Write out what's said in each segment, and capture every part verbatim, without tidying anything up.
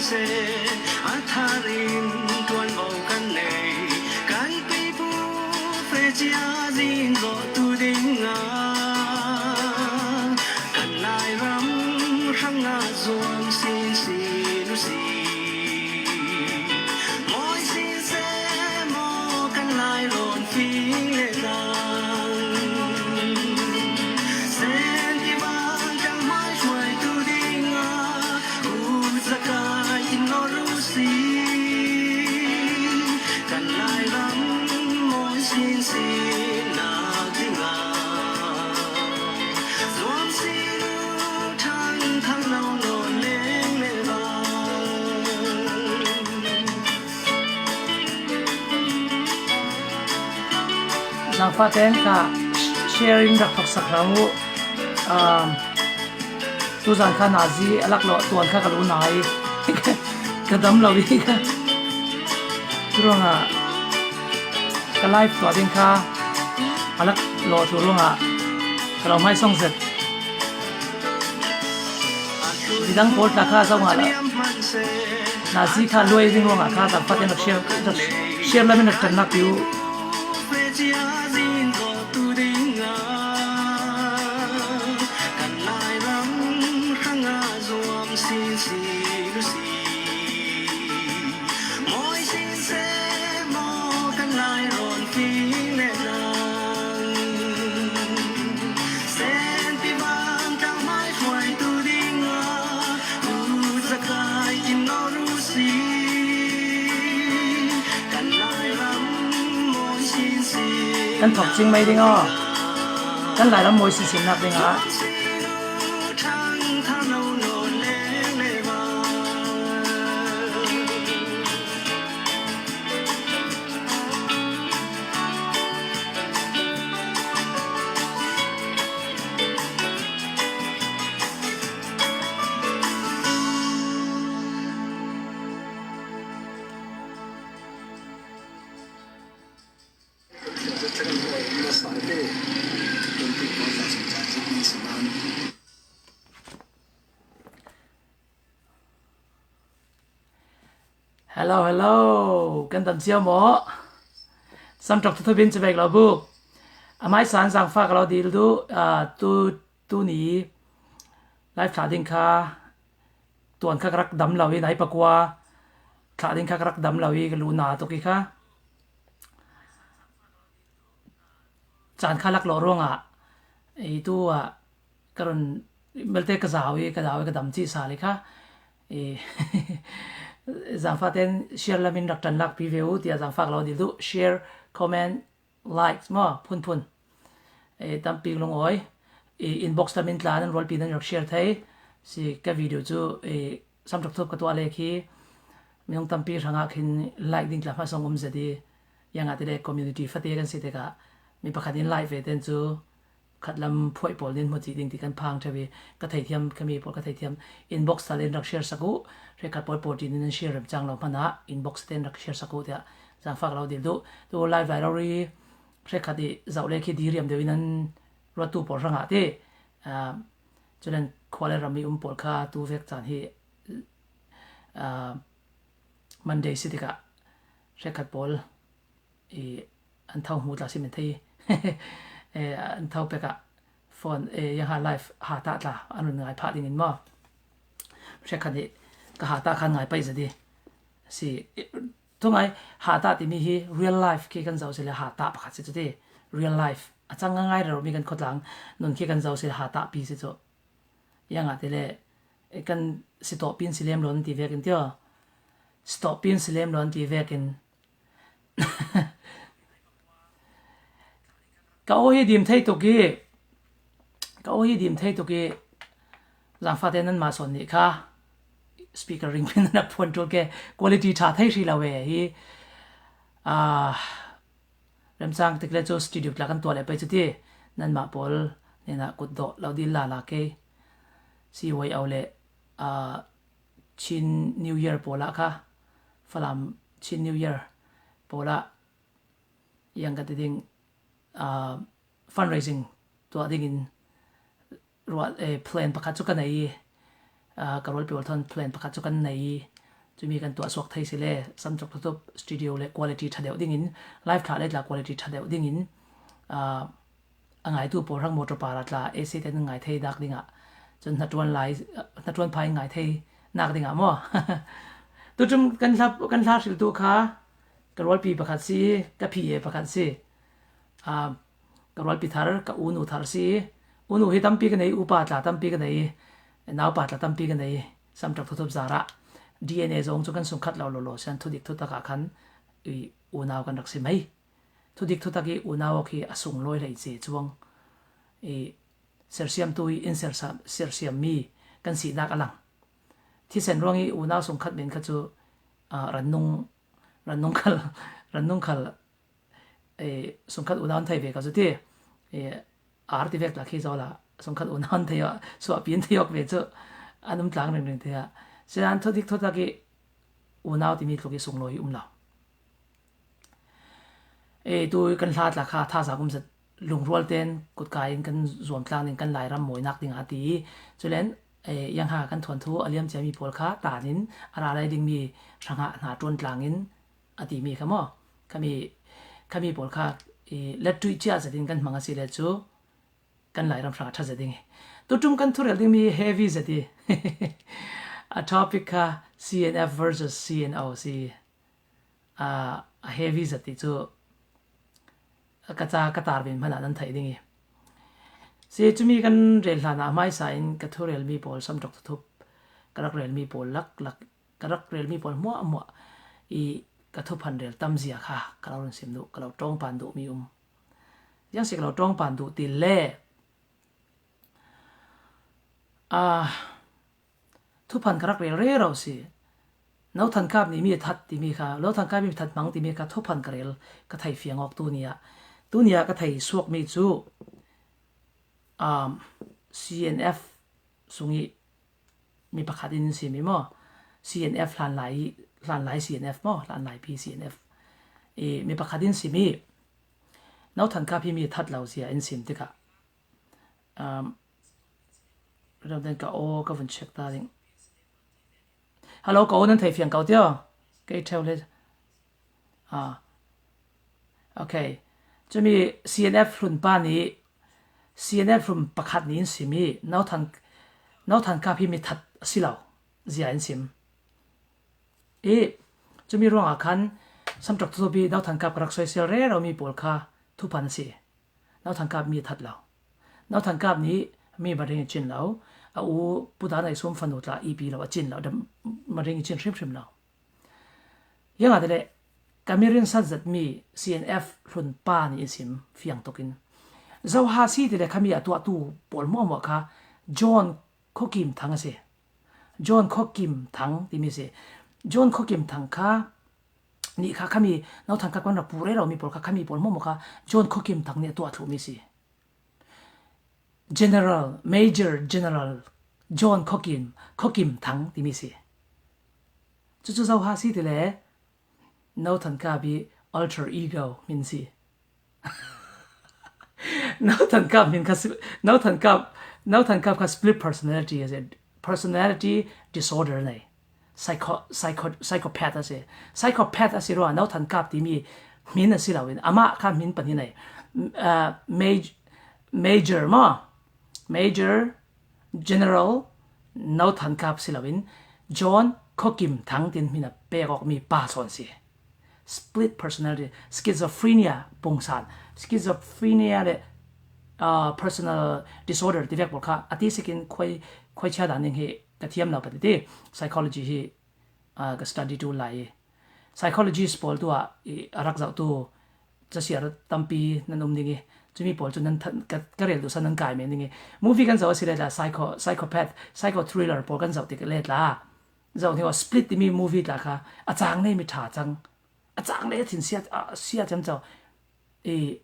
se, a tharin tuan bo kan nei, kan pipu fe cia zin zo tu ding a, kan lai ram hrang a zuam sin sin u si. Moi sin se maw kan lai rawn fing le tlang. Sen i vang tang mai hruai tu ding a, ut zakai in lo ru si. Kan lai ram mawi sin sin nak ding a, zuam sin u thang thang lo nawn leng le vang. Zangfah ten kha share in rak thawksak hram u. Um, tuzan kha nazi a laklawh tuan kha ka lu nai. Ka dam lo i kha. Churuangah ka live tuah ding kha a laklawh thu ruangah ka lo hmaisawng zet. Midang pawl tla kha zo ngah lo. Nazi kha luai ding ruangah kha zangfah ten rak share, rak share lamin rak ṭanlak pi u. Kan thawk cing mai ding aw. Kan lai lam mawi sinsinnak dingah. Hello, hello. Kan dam cio maw? Samṭawk thuthu bin ci vek lo buk. A hmaisa in zangfah ka lo dil duh. Ah, tu, tu ni live thlah ding kha tuan kha ka rak dam lo i, nai pakua thlah ding kha ka rak dam lo i, ka lu na tuk i kha. Caan kha laklawh ruangah i tu ah ka run belte ka zau i, ka zau i, ka dam cih sal i kha. I, zangfah ten share lamin rak ṭanlak pi ve u, tiah zangfah ka lo dil duh. Share, comment, likes maw, phunphun. E, tampi lungawi. E, inbox lamin tla nan rualpi nan rak share thei. Si ka video cu, e, samṭhak thup ka tuah le khi minung tampi hrangah khin like ding tla hmasawng um zet i, iangah tile community fate kan si tikah mi pakhat in like ve ten cu khatlam phuai pawl nin hmu cih ding ti kan phang ṭheu i, ka theithiam, ka mi pawl ka theithiam. Inbox tal in rak share sak uh, hrekkhat pawl pawl ṭin in an share remcang lo hmanah inbox ten rak share sak uh tiah zangfak lo dil duh. Tu live lai rori hrekkhat i zoh le khi diriam deuh in an ruattu pawl hrangah ti. Ah, culen khua le ram i um pawl kha tu vek caan hi, ah, Monday si tikah hrekkhat pawl i an tho hmu tla si min thei. E, an tho pekah phone, e, yang ha live ha ta tla an run ngai phah dingin maw? Hrekkhat nih ka ha ta khan ngai paih zet i si. Thungai ha ta timi hi real life khi kan zoh si le ha ta pakhat si cu ti. Real life a cang ngai rero mi kan khawtlang nun khi kan zoh si le ha ta pi si cu. Iangah tile, e, kan si tawh pin si lem lo an ti vekin tio. Si tawh pin si lem lo an ti vekin. Ka aw hi dim thei tuk i, ka aw hi dim thei tuk i, zangfate nanmah sawn nih kha speaker ringpin na phuan ṭul ke quality ṭha thei hri lo ve hi. Ah, remcang tik le cu studio tla kan tuah leh pei cu ti, nanmah pawl hnenah kut dawh lo dil lala kei. Si wai au le, ah, Chin New Year pawlah kha, Falam Chin New Year pawlah iang ka ti ding, ah, fundraising tuah dingin ruah, eh, plan pakhat cu ka nei i, ah, ka rualpi pawl thawn plan pakhat cu kan nei i, Cumi kan tuah suak thei si le, Samcok Thuthup studio le quality ṭha deuh dingin, live ṭha le tla quality ṭha deuh dingin, ah, a ngaitu pawl hrang motor park ah tla, A C te nan ngai thei nak dingah, cun hnaṭuan lai, hnaṭuan phai ngai thei nak dingah maw? Tuṭum kan hla, kan hla hriltu kha ka rualpi pakhat si, ka P A pakhat si. Ah, ka rualpi thar, ka unu thar si. Unu hi tampi ka nei, upa tla tampi ka nei, naupa tla tampi ka nei. Samcok Thuthup zarah D N A zong cu kan sungkhat lo lo lo sian, thudik thutak ah khan i unau kan rak si mai. Thudik thutak i unau awk hi a sunglawi hlei si cuang. I sersiamtu i in sersa-, sersiammi kan sinak a lang. Thisen ruang i unau sungkhat men kha cu, ah, rannung, rannung khal, rannung khal, eh, sungkhat unau an thei ve ka cu ti, eh, ar ti vek tla khi zo la, sungkhat unau an thei awk, suahpi an thei awk ve cu an um tlang ringring thei ah. Sian thudik thutak i unau timi tluk i sunglawi hi um lo. Eh, tu kan hla tla kha thazaang um zet, lungrual ten kutkai in kan zuam tlang ding, kan Lairam mawinak ding a ti. Culen, eh, yang ha kan thuanthu a liam ciami pawl kha tan in a ra lai dingmi hrangah hna ṭuan tlang in a timi kha maw? Khami, khami pawl kha, eh, lettuih cia zetin kan hmang a si le cu kan Lairam hrangah ṭha zet ding i. Tuṭum kan thurel dingmi heavy zet i. A topic kha C N F versus C N O si. Ah, a heavy zet ti cu ka ca, ka tar ve hmanh ah nan theih ding i. Si, cumi kan rel hlan ah hmaisa in ka thurelmi pawl, Samcok Thuthup ka rak relmi pawl laklak, ka rak relmi pawl hmuahhmuah i ka thuphan rel tam zia kha ka lo run sim duh, ka lo ṭawngpan duhmi um. Ziang si ka lo ṭawngpan duh ti le, ah, thuphan ka rak rel rero si. No Than Kap nih mi a that timi kha, No Than Kap mi that hmang timi kha thuphan ka rel, ka thei fiang awk tu ni ah. Tu ni ah ka thei suakmi cu, um, C N F sung i mi pakhat in simi maw? C N F hlanlai, hlanlai C N F maw? Hlanlai pi C N F. I mi pakhat in simi, No Than Kap hi mi a that lo zia in sim tikah, um, ramdan ka aw ka vun check ta ding. Hello, ka aw nan thei fiang ko tio? Kei ṭheu le. Ah. Okay. Cumi C N F hlun pa nih, C N F hlun pakhat nih in simi, No Than, No Than Kap hi mi that a si lo zia in sim. I, cumi ruangah khan Samcok Thuthup i No Than Kap ka rak soisel rero mi pawl kha thuphan a si. No Than Kap mi a that lo. No Than Kap nih mi maring i cin lo. A u Pu Da Nai Sum fanu tla ipi lo a cin lo. Maring i cin hrimhrim lo. Ziangahtile ka mi rinsan zetmi C N F hlun pa nih in sim fiang tukin. Zoha si tile khami a tuahtu pawl hmuahhmuah kha John Khaw Kim Thang a si. John Khaw Kim Thang timi si. John Khaw Kim Thang kha nih kha khami No Than Kap kan rak pu rero mi pawl kha khami pawl hmuahhmuah kha John Khaw Kim Thang nih a tuah thluhmi si. General, Major General John Khaw Kim, Khaw Kim Thang timi si. Cucu zoha si tile No Than Kap i alter ego hmin si. No Than Kap hmin kha si, No Than Kap, No Than Kap kha split personality a si, personality disorder nei. Psycho, psycho, psychopath a si. Psychopath a si ruangah No Than Kap timi hmin a si loin, amah kha hmin pahnih nei. M-, ah, Maj-, Major maw? Major General No Than Kap si loin, John Khaw Kim Thang tin hmin a pek awkmi pa sawn si. Split personality, schizophrenia pungsan, schizophrenia le, ah, personal disorder ti vek pawl kha a ti sikin khuai, khuai chia dan ding hi ka thiam lo ka ti ti. Psychology hi, ah, ka study tu lai. Psychologist pawl tu ah i a rak zohtu casiar tampi nan um ding i, cumi pawl cu nan than-, ka, ka rel duhsan nan kai men ding i. Movie kan zoh a si le tla, psycho, psychopath, psycho thriller pawl kan zoh tik le tla, zoh hnu ah Split timi movie tla kha a cang nei mi ṭha cang. A cang le a thin sia, a sia ciamco. I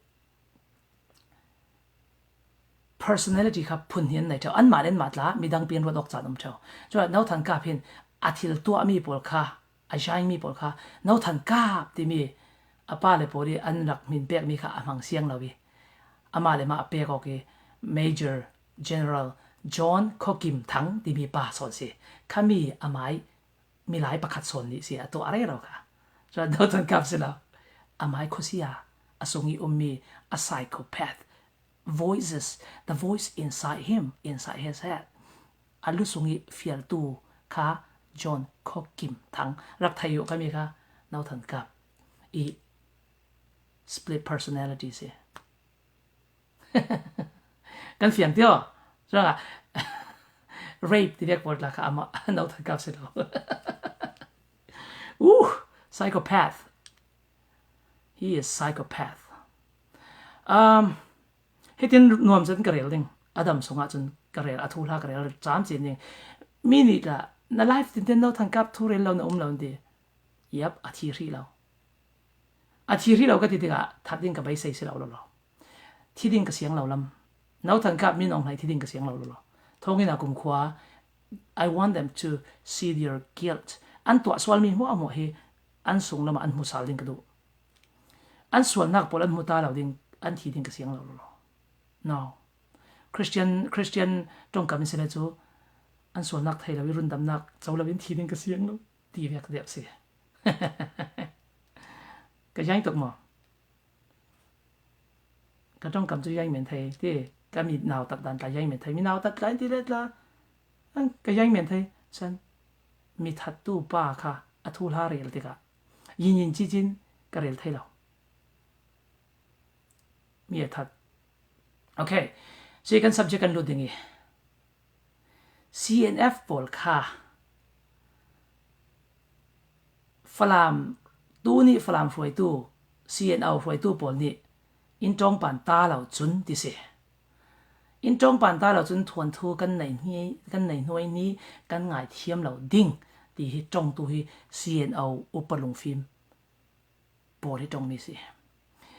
personality kha phun hi an nei ṭheu. Anmah le anmah tla midang pi an ruat awk caan um ṭheu. Cuah No Than Kap hin a thil tuahmi pawl kha, a zhaingmi pawl kha, No Than Kap timi a pa le pawl i an rak hmin pekmi kha a hmang siang lo i, amah le mah a pek awk i, Major General John Khaw Kim Thang timi pa sawn si. Khami amai Milai pakhat sawn nih si a tuah rero kha. Chuan no thankap si lo. A mai khuasia, a sung i um mi, a psychopath voices, the voice inside him, inside his head. A lu sung i fialtu kha John Khawkim Thang. Rak thei uh kha mi kha no thankap i split personality si. Kan fiang tio. Chuan a rape ti vek pawl tla kha ama no thankap si lo. Uh, psychopath. He is psychopath. Um, hitin nuam chen ka rel ding. A dam sungah chun ka rel, a thu hla ka rel cham chin ding. Mi nih tla, na life tin ten no thankap thu rel lo na um lo ti. Yep, a thi hrih lo. A thi hrih lo ka ti tikah that ding ka beisei si lo lo lo. Thi ding ka siang lo lam. No thankap mi nawng hlei thi ding ka siang lo lo lo. Thawngin a kumkhua, I want them to see their guilt. An tuah sual mi hmuah hmuah hi an sung lamah an hmu sal ding ka duh. An sualnak pawl an hmu ta lo ding, an thi ding ka siang lo lo lo. No. Christian, Christian ṭawngkam in si le chu an sualnak thei lo i rundamnak cho lo in thi ding ka siang lo. Ti vek deuh si. Ka yaing tuk maw? Ka ṭawngkam chu yaing men thei ti, ka mi nau tak dan tla yaing men thei, mi nau tak tla in ti le tla. An ka yaing men thei, san mi thattu pa kha a thu hla rel tikah yin yin chi chin ka rel thei lo. Mi a that. Okay. Si kan subject kan lut ding i. C N F pawl kha Falam, tuni Falam hruaitu, C N O hruaitu pawl nih in ṭawngpan ta lo chun ti si. In ṭawngpan ta lo chun thuanthu kan nei hni, kan nei hnuai ni kan ngaithiam lo ding ti hi ṭawngtu hi C N O upa lungfim pawl hi ṭawng mi si.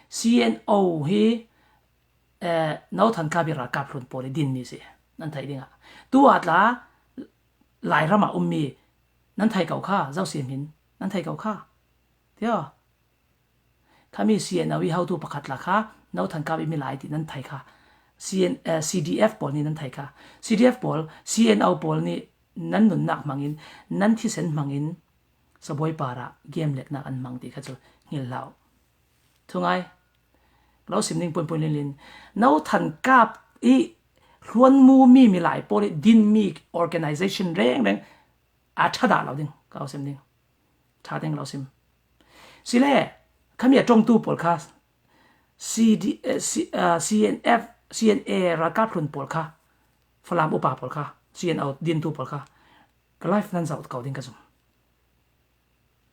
C N O hi, eh, no thankap i ralkap hlun pawl hi din mi si. Nan thei dingah. Tu a tla Lairamah um mi nan thei ko kha, Zosim hin nan thei ko kha. Tio. Khami C N O i hotu pakhat la kha, no thankap i mi lai ti nan thei kha. C N, eh, C D F pawl ni nan thei kha. C D F pawl, C N O pawl ni nan nunnak hmangin, nan thisen hmangin, Sabuai parah game leknak an hmang ti kha chu nghil hlau. Thungai, lo sim ning puinpuin linlin. No thankap i hluan mu mi mi lai pawl i din mi organization reng reng a ṭha dah lo ding, ka lo sim ding. Ṭha ding lo sim. Sile, khami a ṭawngtu pawl kha, C D, eh, C, eh, C N F, C N A ralkap hlun pawl kha, Falam upa pawl kha, C N O dintu pawl kha, ka life nan zauh ko ding ka zum.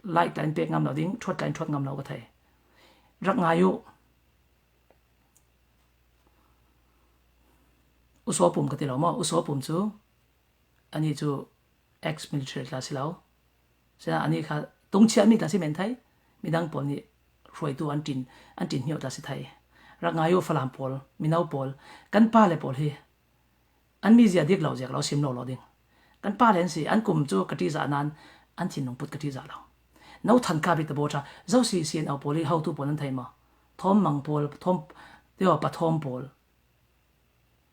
Like tla in pek ngam lo ding, thuat tla in thuat ngam lo ka thei. Rak ngai uh. U Sawpum ka ti lo maw? U Sawpum chu, ani chu ex-military tla si lo. Sina ani kha tungchiah mi tla si men thei. Midang pawl nih hruaitu an ṭin, an ṭin hniau tla si thei. Rak ngai uh Falam pawl, mino pawl, kan pa le pawl hi. An mizia dik lo ziak lo sim lo lo ding. Kan pa le an si, an kum chu ka ṭihzah nan, an thinlung put ka ṭihzah lo. No thankap i ta bawṭha, Zosi C N O pawl i hotu pawl nan thei maw? Thawm mang pawl, thawm, tio, pathawm pawl.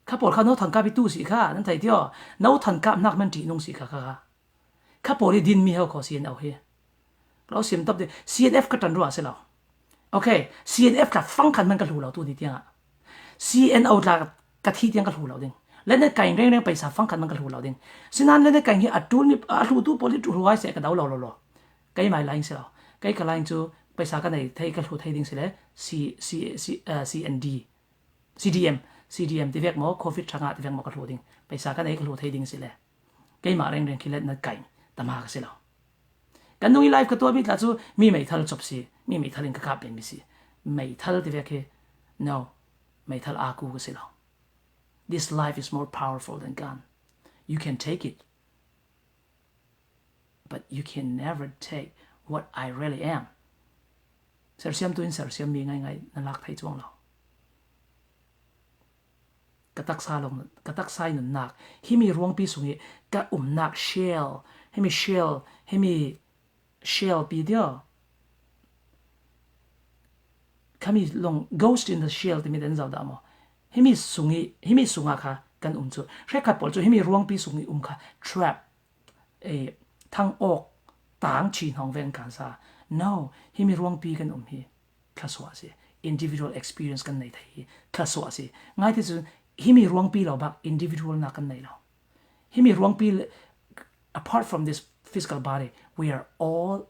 Kha pawl kha no thankap i tu si kha, nan thei tio. No thankap nak man ṭihnung si kha kha kha. Kha pawl i din mi ho khaw C N O hi. Lo sim tawp ti, C N F ka ṭan ruah si lo. Okay, C N F tla fangkhat man ka hlu lo tu ni tiangah. C N O tla ka thi tiang ka hlu lo ding. Lene kaing reng reng paisa fangkhat man ka hlu lo ding. Sinan lene kaing hi a tul mi, a hlutu pawl hi tu hluai se ka do lo lo lo. Kei mai laing si lo. Kei ka laing chu paisa ka nei thei ka hlu thei ding si le C, C, C, eh, C N D. C D M, C D M ti vek maw, covid thanga ti vek maw ka hlu ding. Paisa ka nei ka hlu thei ding si le. Keimah reng reng khi let na kaing, tama ka si lo. Kan nung i life ka tuah mi tla chu mi meithal chop si, mi meithal in ka kap pen mi si. Meithal ti vek hi, no, meithal a ku ka si lo. This life is more powerful than gun. You can take it. But you can never take what I really am. Sersiam tu in sersiam mi ngai ngai na lak thei chuang lo. Ka taksa long, ka taksa i nunnak. Himi ruangpi sung i ka umnak shell. Himi shell, himi shell pi dio. Khami long ghost in the shell ti mi den zau da mo. Himi sung i, himi sunga kha kan um chu. Hrekhat pawl chu himi ruangpi sung i um kha trap. E, thang awk, tang chin hong veng kan sa. No, himi ruangpi kan um hi. Thluasuah si. Individual experience kan nei thei hi. Thluasuah si. Ngai te cun himi ruangpi lo bak individual nak kan nei lo. Himi ruangpi le, apart from this physical body, we are all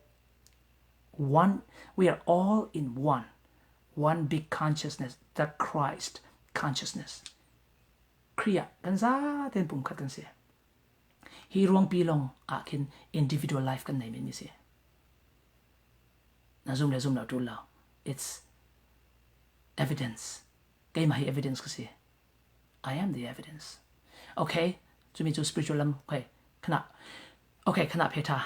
one. We are all in one. One big consciousness, the Christ consciousness. Khrih ah kan zaten pumkhat kan si. Hi ruangpi long ah khin individual life kan nei mi si. Na zum le zum lo tul lo. It's evidence. Keimah hi evidence ka si. I am the evidence. Okay? Cumi cu spiritual lam. Okay. Khana. Okay, khana phe tha.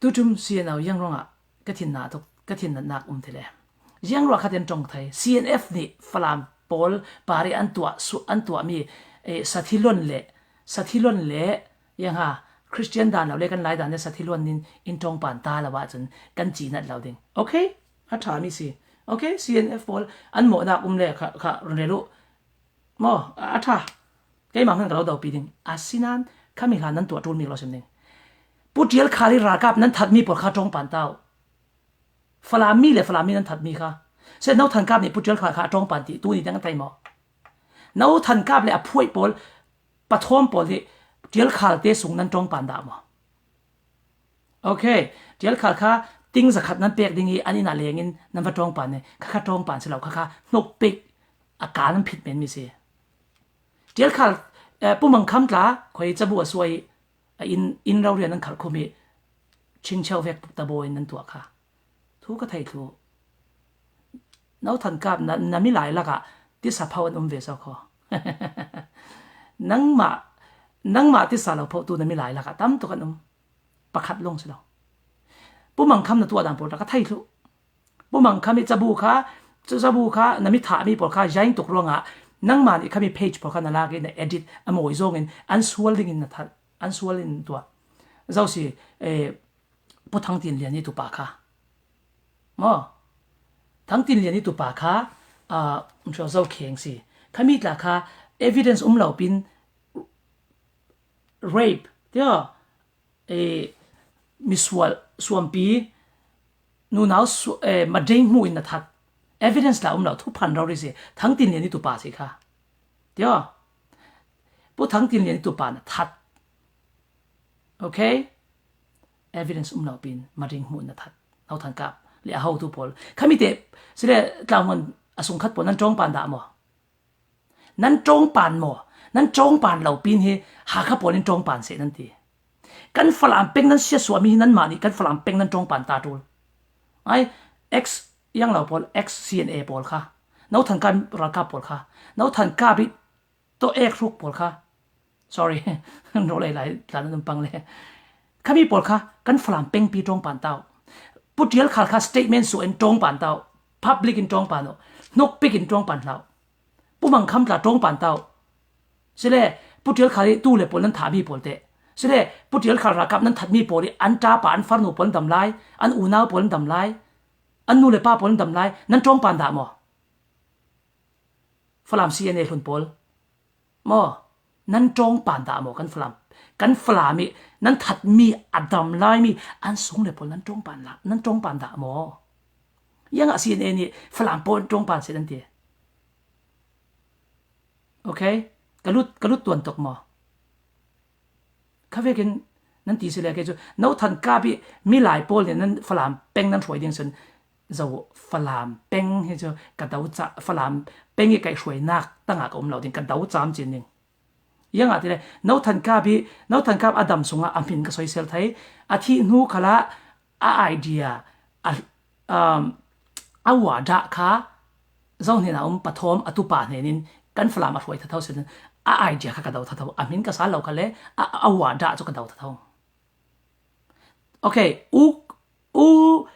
Tutum C N O yang rong ah ka thin na tuk, ka thin na nak um thile. Yang rua khat in tong thai. C N F ni Falam pol pari an tua su an tua mi, eh, sathilon le, sathilon le, yang ha, Christian dan lo le kan lai dan le sathilon nin in tong pan ta la wa cun kan ci nat lo ding. Okay? A tha mi si. Okay, C N F pol an mo nak um le kha, kha run relu. Maw, a tha. Keimah hmanh ka lo dopi ding. Asinan, khami hlan nan tuah ṭul mi lo sim ding. Pu Ṭial Khal i ralkap nan thatmi pawl kha ṭawng pan tau. Falam mi le Falam mi nan thatmi kha. Se no than kap nih Pu Ṭial Khal kha a ṭawng pan ti, tu ni dang a tei maw? No than kap le a phuai pawl, pathawm pawl nih Ṭial Khal te sung nan ṭawng pan dah maw? Okay, Ṭial Khal kha ting zakhat nan pek ding i an inn ah lengin nan va ṭawng pan ne. Kha kha ṭawng pan si lo, kha kha hnuk pik a ka nan phit men mi si. Ṭial Khal, eh, Pu Mang Kham tla, khoi cabu a suai, a inn, inn rau rian nan khalh khum i, chingcheu vek puk ta baw in nan tuah kha. Thu ka thei thlu. No than kap na, na mi lai lakah tisa pho an um ve so kho. Nangmah, nangmah tisa lo pho tu na mi lai lakah tam tuk an um. Pakhat long si lo. Pu Mang Kham na tuah dan pawl ta ka thei thlu. Pu Mang Kham i cabu kha, cu cabu kha na mi thah mi pawl kha yaing tuk ruangah nangmah nih khami page pawl kha na lak in na edit a mawi zawngin an sual dingin na that, an sual in tuah. Zo si, eh, Pu Thang Tin Lian i tupa kha. Maw? Thang Tin Lian i tupa kha, ah, Ṭhiau Zo Kheng si. Khami tla kha evidence um lo pin rape, tio, eh, misual, suampi, nunau su-, eh, mading hmuh in na that. Evidence tla um lo, thu phan rori si. Thang Tin Lian i tupa si kha. Tio? Pu Thang Tin Lian i tupa na that. Okay? Evidence um lo pin, mading hmuh na that. No than kap le a hotu pawl. Khami te, sile tlauhman a sungkhat pawl nan ṭawng pan dah maw? Nan ṭawng pan maw? Nan ṭawng pan lo pin hi Hakha pawl in ṭawng pan seh nan ti. Kan Falam peng nan siatsuahmi hi nanmah nih kan Falam peng nan ṭawng pan ta ṭul. Ai, ex yang lo pawl, ex C N A pawl kha. No than kap ralkap pawl kha. No than kap i tawh ek hruk pawl kha. Sorry, no lei lai tla nan pang le. Khami pawl kha kan Falam pengpi ṭawng pan tau. Pu Ṭial Khal kha statement suah in ṭawng pan tau. Public in ṭawng pan uh. Hnuk pik in ṭawng pan hlau. Pu Mang Kham tla ṭawng pan tau. Sile, Pu Ṭial Khal i tu le pawl nan thah mi pawl te. Sile, Pu Ṭial Khal ralkap nan that mi pawl i an ṭa pa an farnu pawl an dam lai, an unau pawl an dam lai, an nu le pa pawl an dam lai, nan ṭawng pan dah maw? Falam C N A hlun pawl. Maw, nan ṭawng pan dah maw kan Falam? Kan Falam i nan that mi a dam lai mi an sung le pawl nan ṭawng pan la, nan ṭawng pan dah maw? Yang a C N A nih Falam pawl ṭawng pan seh nan ti. Okay? Ka lut, ka lut tuan tuk maw? Kha vekin nan ti si le kei cu no than kap i mi lai pawl nih nan Falam peng nan hruai ding cun zo Falam peng hi cu ka do ca, Falam peng i kaihhruainak tangah ka um lo ding ka do cam cin ding. Iangah tile no than kap i, no than kap a dam sungah a hmin ka soisel thei. A thih hnu khalah a idea, a, um, a wadah kha zo hnen a um pathawm a tupa hnenin kan Falam a hruai thatho sin a idea kha ka do thatho. A hmin ka sal lo kha le a, a wadah cu ka do thatho. Okay, u, u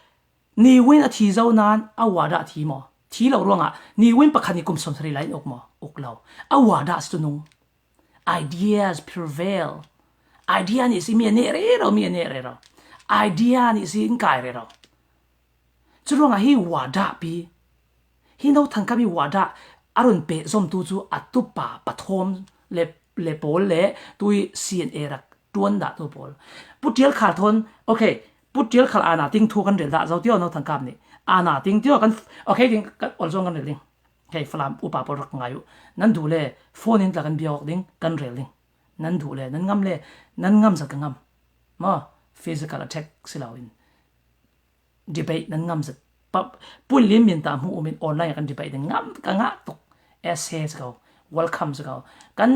Ni Win a thi zo nan a wadah a thi maw? Thi lo ruangah Ni Win pakhat nih kum sawmsarih lai in uk maw? Uk lo. A wadah si tu nung. Ideas prevail. Idea nih si mi a neh rero, mi a neh rero. Idea nih si in kai rero. Curuangah hi wadah pi, hi no thangkam hi wadah a run peh zomtu cu a tupa pathawm le, le pawl le tui C N A rak tuan dah tu pawl. Pu Tial Khal thawn, okay, Pu Tial Khal ana ting thu kan rel dah zo tio, no thangkap ni. Ana ting tio kan, okay, ding kan ol zong kan rel ding. Okay, Falam upa pawl rak ngai uh. Nan duh le, phone in tla kan biak ding, kan rel ding. Nan duh le, nan ngam le, nan ngam zat ka ngam. Maw, physical attack si lo in. Debate nan ngam zat. Pa, Pu Lim min ta hmu um in online kan debate ding ngam ka ngah tuk. Essay si ko, welcome si ko. Kan,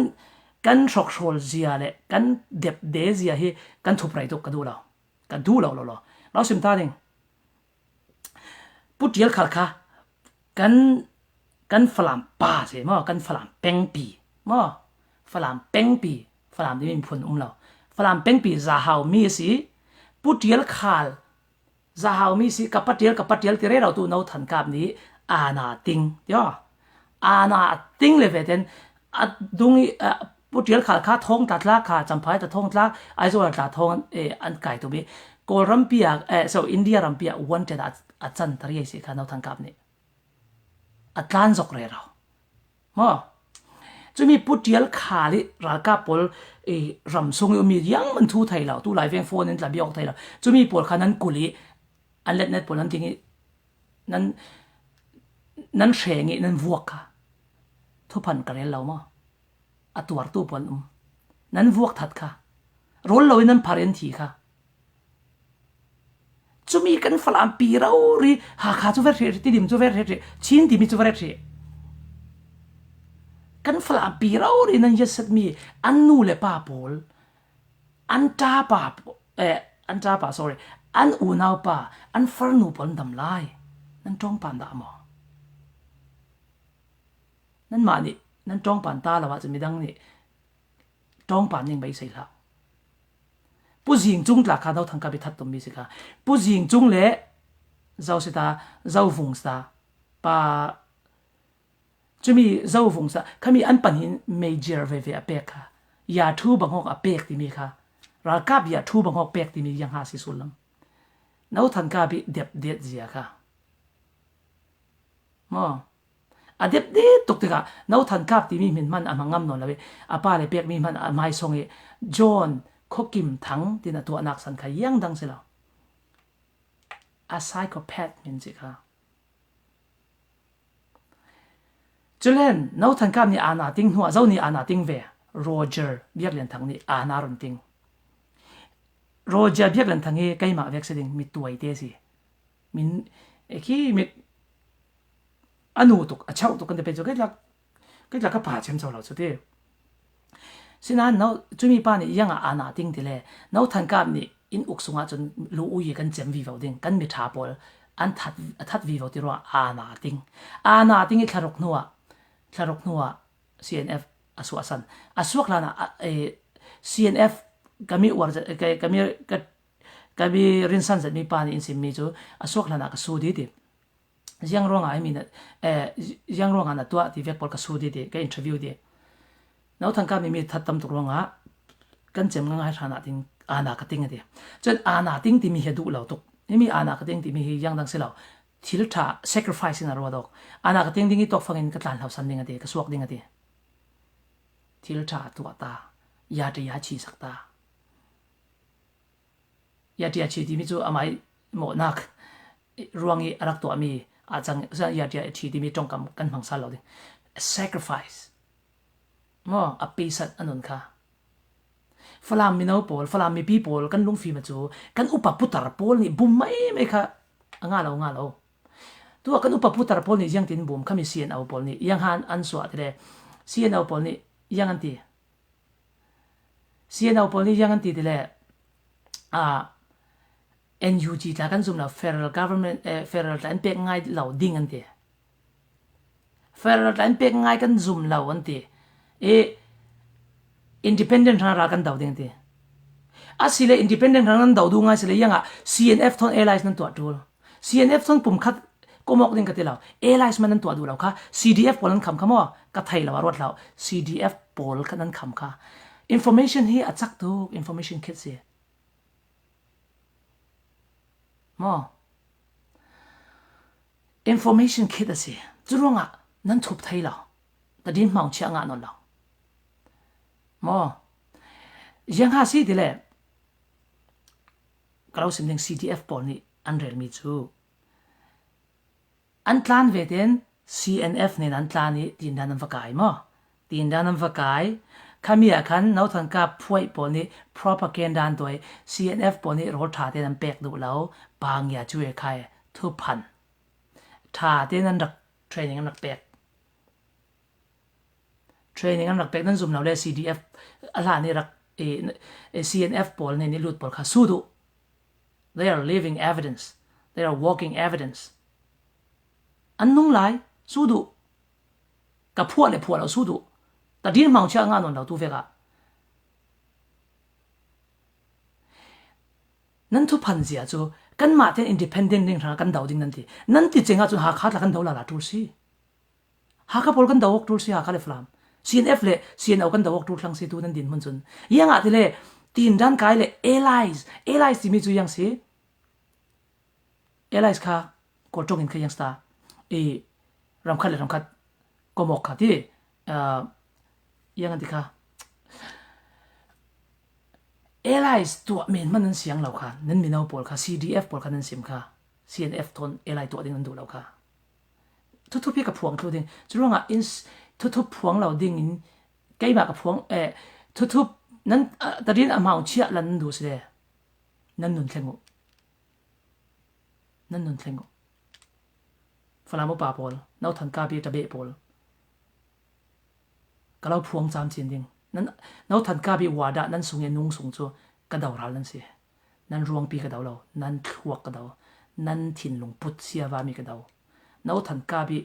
kan hrok hrawl zia le, kan dep de zia hi, kan thup rei tuk ka duh lo. Ka duh lo lo lo. Lo sim ta ding. Pu Tial Khal kha, kan, kan Falam pa si maw, kan Falam pengpi. Maw, Falam pengpi, Falam ding mi phun um lo. Falam pengpi Zahau mi si, Pu Tial Khal, Zahau mi si, ka Pa Tial, ka Pa Tial ti rero tu no thangkap ni, ana ting, tio. Ana ting le ve ten, a dung i, a, Pu Tial Khal kha Thawngtla tlak kha, Champhai ta Thawngtla, Aizawl tla Thawng, eh, an kai tu mi. Kawl rampi a, eh, so India rampi a wanted a, a chan tari ai si kha no thangkap ni. A tlan zok rero. Maw. Cumi Pu Tial Khal i ralkap pawl i ram sung i um mi ziang man thu thei lo, tu lai veng phone in tla biak thei lo. Cumi pawl kha nan kul i, an let net pawl nan ting i, nan, nan hreng i, nan vuak kha. Thuphan ka rel lo maw. A tuartu pawl um. Nan vuak that kha. Rawl lo in nan phar in thi kha. Cumi kan Falampi rori, Hakha cu vet hrih, Tidim cu vet hrih, Chin timi cu vet hrih. Kan Falampi rori nan yatset mi an nu le pa pawl, an ṭa pa paw-, eh, an ṭa pa, sorry, an unau pa, an farnu pawl an dam lai. Nan ṭawngpan dah maw? Nanmah nih, nan ṭawngpan ta lo ahcun midang nih ṭawngpan ning beisei hlah. Pu Zing Cung tla kha no thangkap i that tummi si kha. Pu Zing Cung le Zo si ta, Zo Vung si ta, pa, cumi Zo Vung si ta, khami an pahnih in major veve a pek kha. Ya thu banghawk a pek timi kha. Ralkap ya thu banghawk pek timi yang ha si sullam. No thangkap i dep det zia kha. Maw? A dep det tuk tikah, no thangkap timi hmin hman a hmang ngam nawn lo i, a pa le pekmi hman a hmaisawng i, John Khuakim Thang tin a tuahnak san kha yang dang si lo. A psychopath hmin si kha. Culen, no thangkap nih ana ting hnuah, Zo nih ana ting ve. Roger Biaklian Thang nih ana run ting. Roger Biaklian Thang hi keimah vek si ding, mi tuai te si. Min, eh, khi mit a nu tuk, a chauh tuk kan ti pei cu, kei tlak, kei tlak ka pa chem co lo cu ti. Sinain no, cumi pa nih yang ah ana ting ti le, no thangkap nih inn uk sungah cun lu ui kan cem vivo ding, kan miṭha pawl an that, a that vivo ti ruangah ana ting. Ana ting i thlaruk hnuah, thlaruk hnuah C N F a suahsan. A suak hlanah, a, eh, C N F ka mi uar zet, ka, ka mi, ka, ka mi rinsan zetmi pa nih in simmi cu a suak hlanah ka su dih ti. Ziang ruangah himi na, eh, ziang ruangah na tuah ti vek pawl ka su dih ti, ka interview ti. No thangkap nih mi that tam tuk ruangah kan cem ngaingai hlan ah ting, ana ka ting a ti. Cun ana ting timi hi a duh lo tuk. Himi ana ka ting timi hi yang dang si lo. Thil ṭha, sacrifice in a ruat awk. Ana ka ting ding i tawkfang in ka tlan hlosan ding a ti, ka suak ding a ti. Thil ṭha a tuah ta. Ya ṭia a chisak ta. Ya ṭia a chi timi cu amai mawhnak ruang i a rak tuahmi aa cang, ya ṭia a chi timi ṭongkam kan hmang sal lo ding. Sacrifice. Maw, a peisat a nun kha. Falam mino pawl, Falam mipi pawl kan lungfim a cu kan upa putar pawl nih bum mai mai kha a nga lo, nga lo. Tuah kan upa putar pawl nih ziangtin bum khami C N O pawl nih yang han an suah ti le C N O pawl nih yang an ti. C N O pawl nih ziang an ti ti le, ah, N U G tla kan zum lo, federal government, eh, federal tla an pek ngai lo ding an ti. Federal tla an pek ngai kan zum lo an ti. Eh, independent hrang ral kan do ding an ti. A si le independent hrang nan do duh ngai si le, ziangah C N F thawn allies nan tuah ṭul. C N F thawn pumkhat kom awk ding ka ti lo. Allies man nan tuah duh lo kha. C D F pawl nan kham kha maw? Ka thei lo, a ruat hlah. C D F pawl kha nan kham kha. Information hi a cak tuk, information khit si. Maw? Information khit a si. Cu ruangah nan thup thei lo. Tadin hmang chiah ngah nawn lo. Maw? Ziang ha si ti le, ka lo sim ding, C D F pawl nih an relmi cu an tlan ve tein C N F nih an tlan i tindan an va kai maw? Tindan an va kai. Khami ah khan Nauthan Kap phuai pawl nih propaganda an tuai, C N F pawl nih rawl ṭha tein an pek duh lo, pangia cu e khai thuphan ṭha tein an rak training an rak pek. Training an rak pek, nan zum lo le C D F a hlan i rak, i, i C N F pawl nih lut pawl kha sut uh. They are living evidence. They are walking evidence. An nung lai, sut uh. Ka phuah le phuah lo sut uh. Ka din hmang chia nga nawn lo tu vek ah. Nan thuphan zia cu kanmah tein independent ding hrang kan do ding nan ti. Nan ti cengah cun Hakha tla kan do lala ṭul si. Hakha pawl kan do awk ṭul si, Hakha le Falam. C N F le C N O kan do awk ṭul thlang si tu nan din hmun cun. Iang ah ti le, tindan kai le allies, allies timi cu iang si. Allies kha Kawl ṭong in kha iang sta. I ram khat le ram khat komok kha ti, ah, iang an ti kha. Allies tuah men hman nan siang lo kha, nan mino pawl kha, C D F pawl kha nan sim kha, C N F thawn allies tuah ding nan duh lo kha. Thuthup hi ka phuang thlu ding. Curuangah in s-, thuthup phuang lo dingin keimah ka phuang, eh, thuthup nan, ah, tadin a hmau chiah lan nan duh si le. Nan nun thleng uh. Nan nun thleng uh. Falam upa pawl, Nauthan Kap i ṭabeh pawl. Ka lo phuang cam cin ding. Nan, Nauthan Kap i uada nan sung i nung sung cu ka do ral nan si. Nan ruangpi ka do lo, nan thluak ka do, nan thinlung put sia vami ka do. Nauthan Kap i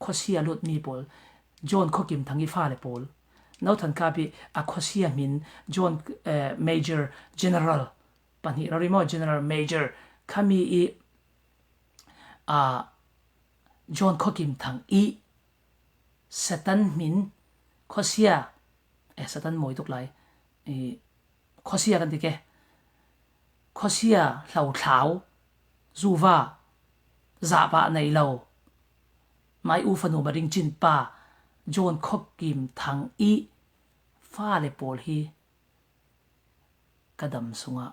khuasia lutmi pawl, John Khuakim Thang i fale pawl. Nauthan Kap i a khuasia hmin, John, eh, Major General, pahnih rori maw, General Major, khami i, ah, John Khuakim Thang i Satan hmin, khuasia, eh, Satan mawi tuk lai, i, khuasia kan ti ke. Khuasia hlothlau, zuva, zahpah nei lo, mai u fanu ma ring cin pa, John Khuakim Thang i fale pawl hi ka dam sungah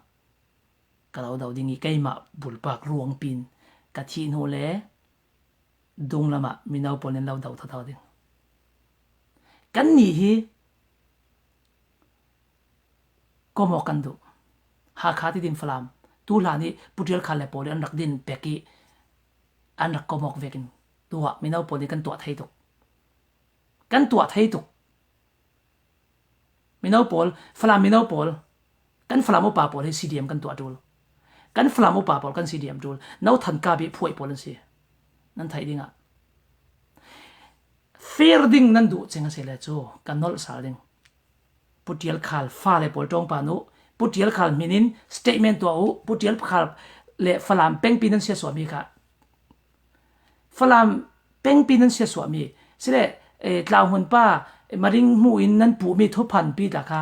ka lo do ding i keimah bulpak ruangpi in ka thih hnu le dunglam ah mino pawl nih an lo do thotho ding. Kannih hi komok kan duh. Hakha ti ding Falam. Tu hlan i Pu Ṭial Khal le pawl i an rak din pek i an rak komok vekin tuah mino pawl nih kan tuah thei tuk. Kan tuah thei tuk. Mino pawl, Falam mino pawl, kan Falam upa pawl hi C D M kan tuah ṭul. Kan Falam upa pawl kan C D M ṭul. Nauthan Kap i phuai pawl an si. Nan theih dingah fir ding nan duh cing a si le cu ka nolh sal ding. Pu Ṭial Khal fale pawl ṭawngpan uh. Pu Ṭial Khal hmin in statement tuah uh. Pu Ṭial Khal le Falam pengpi nan siasuahmi kha, Falam pengpi nan siasuahmi, sile, eh, Tlau Hmun pa, eh, Maring hmu in nan puhmi thuphanpi tla kha,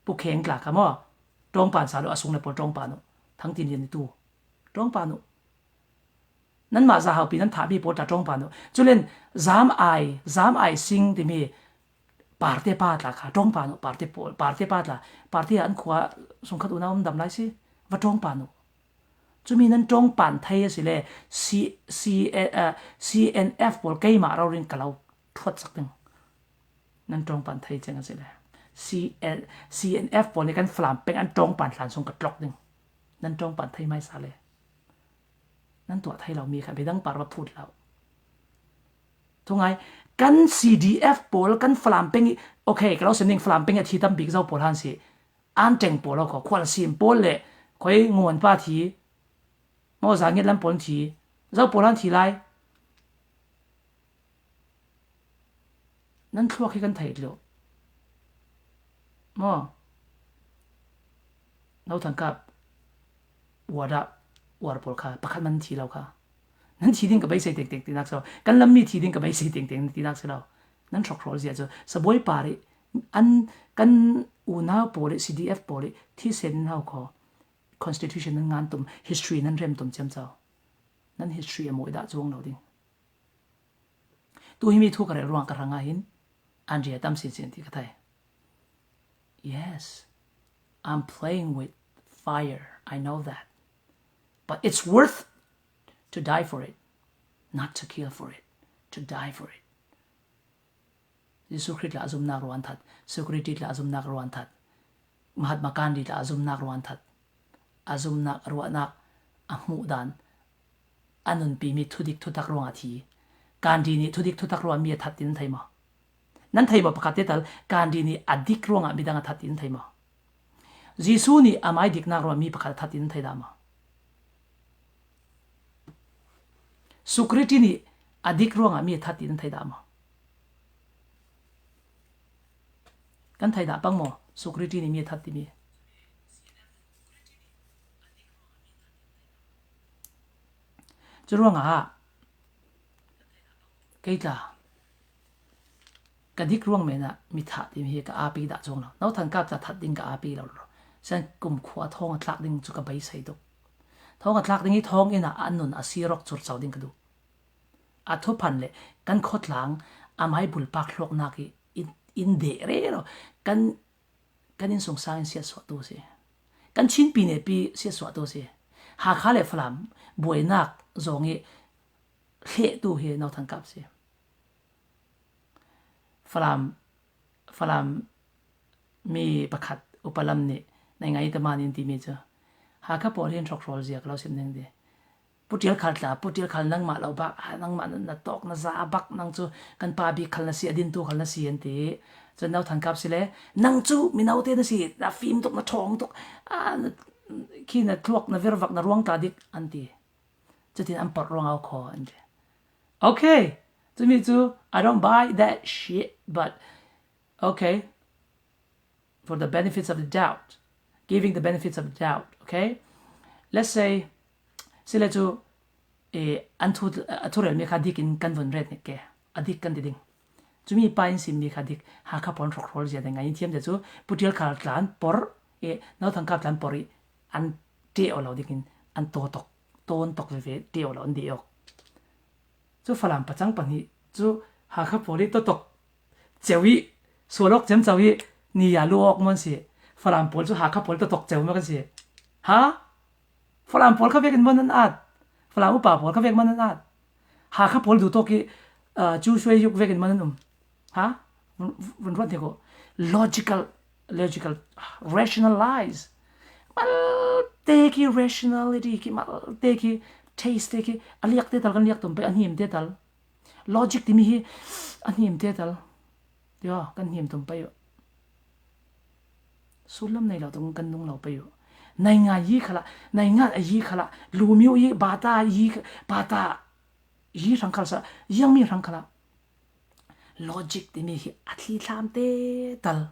Pu Kheng tla kha maw? Ṭawngpan sal uh, a sung le pawl ṭawngpan uh. Thang Tin Lian i tu. Ṭawngpan uh. Nanmah zahaupi nan thahmi pawl tla ṭawngpan uh. Culen Zam Ai, Zam Ai Sing timi Parte pa tla kha ṭawngpan uh, parte pawl, parte pa tla, parte ah an khua sungkhat unau an dam lai si, va ṭawngpan uh. Cumi nan ṭawngpan thei a si le, C, C, eh, eh, C N F pawl keimah rori in ka lo ṭhuat sak ding. Nan ṭawngpan thei ceng a si le, C N, C N F pawl nih kan Falam peng an ṭawngpan hlan sung ka tlok ding. Nan ṭawngpan thei hmaisa le. Nan tuah thei lo mi kha midang par va phut lo. Thungai, kan C D F pawl, kan Falam peng i, okay, ka lo sim ding, Falam peng i a thi tam bik zo pawl han si. An ṭeng pawl lo kho, Khual Sim pawl le, khoi Nguan pa thi, maw Za Ngiat Lam pawl thi, zo pawl han thi lai. Nan thluak hi kan theih lo. Maw? Nauthan Kap, uar dah, uar pawl kha, pakhat man thi lo kha. Nan thi ding ka beisei tengteng tinak si lo. Kan lam mi thi ding ka beisei tengteng tinak si lo. Nan hrawk hrawl zia cu, Sabuai par i, an, kan unau pawl i, C D F pawl i, thisen in hau kho. Constitution nan ngan tum, history nan rem tum ciamco. Nan history a mawi dah cuang lo ding. Tu himi thu ka rel ruang ka hrang ah hin an ria tam sinsin ti ka thei. Yes. I'm playing with fire. I know that. But it's worth to die for it. Not to kill for it. To die for it. Jesu Khrist tla a zumnak ruah an that. Socrates tla a zumnak ruah an that. Mahatma Gandhi tla a zumnak ruah an that. A zumnak ruahnak a hmuh dan a nunpimi thudik thutak ruangah thi. Gandhi nih thudik thutak ruangah mi a that ti nan thei maw? Nan thei maw? Pakhat te tal, Gandhi nih a dik ruangah midang a that ti nan thei maw? Jesu nih amai diknak ruangah mi pakhat a that ti nan thei dah maw? Socrates nih a dik ruangah mi a that ti nan thei dah maw? Kan thei dah pang maw? Socrates nih mi a that timi. Curuangah kei tla ka dik ruang menah mi that timi hi ka api dah cuang lo. No thangkap tla that ding ka api lo lo. Sian kumkhua thawng a tlak ding cu ka beisei tuk. Thawng a tlak ding i thawng inn ah a nun a sirok curcau ding ka duh. A thuphan le kan khawtlang a mai bulpak hluaknak i in, in deh rero. Kan, kan innsungsang in siatsuahtu si. Kan Chinpi nepi siatsuahtu si. Hakha le Falam buainak zong i hlehtu hi no thangkap si. Falam, Falam mi pakhat upa lam nih naingai ta man in timi cu, Hakha pawl hi an hrokhrawl zia ka lo sim ning ti. Pu Ṭial Khal tla, Pu Ṭial Khal nangmah lo bak, ah, nangmah na, na tawk na za bak, nang cu kan pa bik khal na si, a dintu khal na si an ti. Cun no thangkap si le, nang cu mino te na si, na fim tuk, na ṭhawng tuk, ah, na, khi na thluak, na vervak, na ruang ta dik an ti. Cutin an porh ruangah khaw an ti. Okay, cumi cu I don't buy that shit, but okay, for the benefits of the doubt, giving the benefits of the doubt, okay? Let's say, sile cu, eh, an thu, a thurelmi kha dik in kan vun ret nek ke, a dik kan ti ding. Cumi pa in simmi kha dik, Hakha pawl hrokhrawl zia ding ngai in thiam te cu, Pu Ṭial Khal tla an porh, eh, no thangkap tla an porh i an ṭeh aw lo ding in an taw tok, tawn tok veve, ṭeh aw lo an deh awk. Cu Falam pacang pahnih cu Hakha pawl i taw tok ceu i, sual awk ciamco i, ni ya lu awk maw an si. Falam pawl cu Hakha pawl taw tok ceu maw kan si. Ha? Falam pawl kha vekin maw nan at? Falam upa pawl kha vek maw nan at? Hakha pawl duh tawk i, ah, cu suai yuk vekin maw nan um? Ha? Vun, vun ruat dek aw. Logical, logical, rationalize. Malte khi rationality khi, malte khi taste khi, a liak te tal kan liak tum pei, a hnim te tal. Logic timi hi a hnim te tal. Tio, kan hnim tum pei uh. Sullam nei lo tung kan nung lo pei uh. Naingan yi khala, naingan a yi khala, lumiu yi, bata yi, bata yi hrang khala sa, yangmi hrang khala. Logic timi hi a thli thlam te tal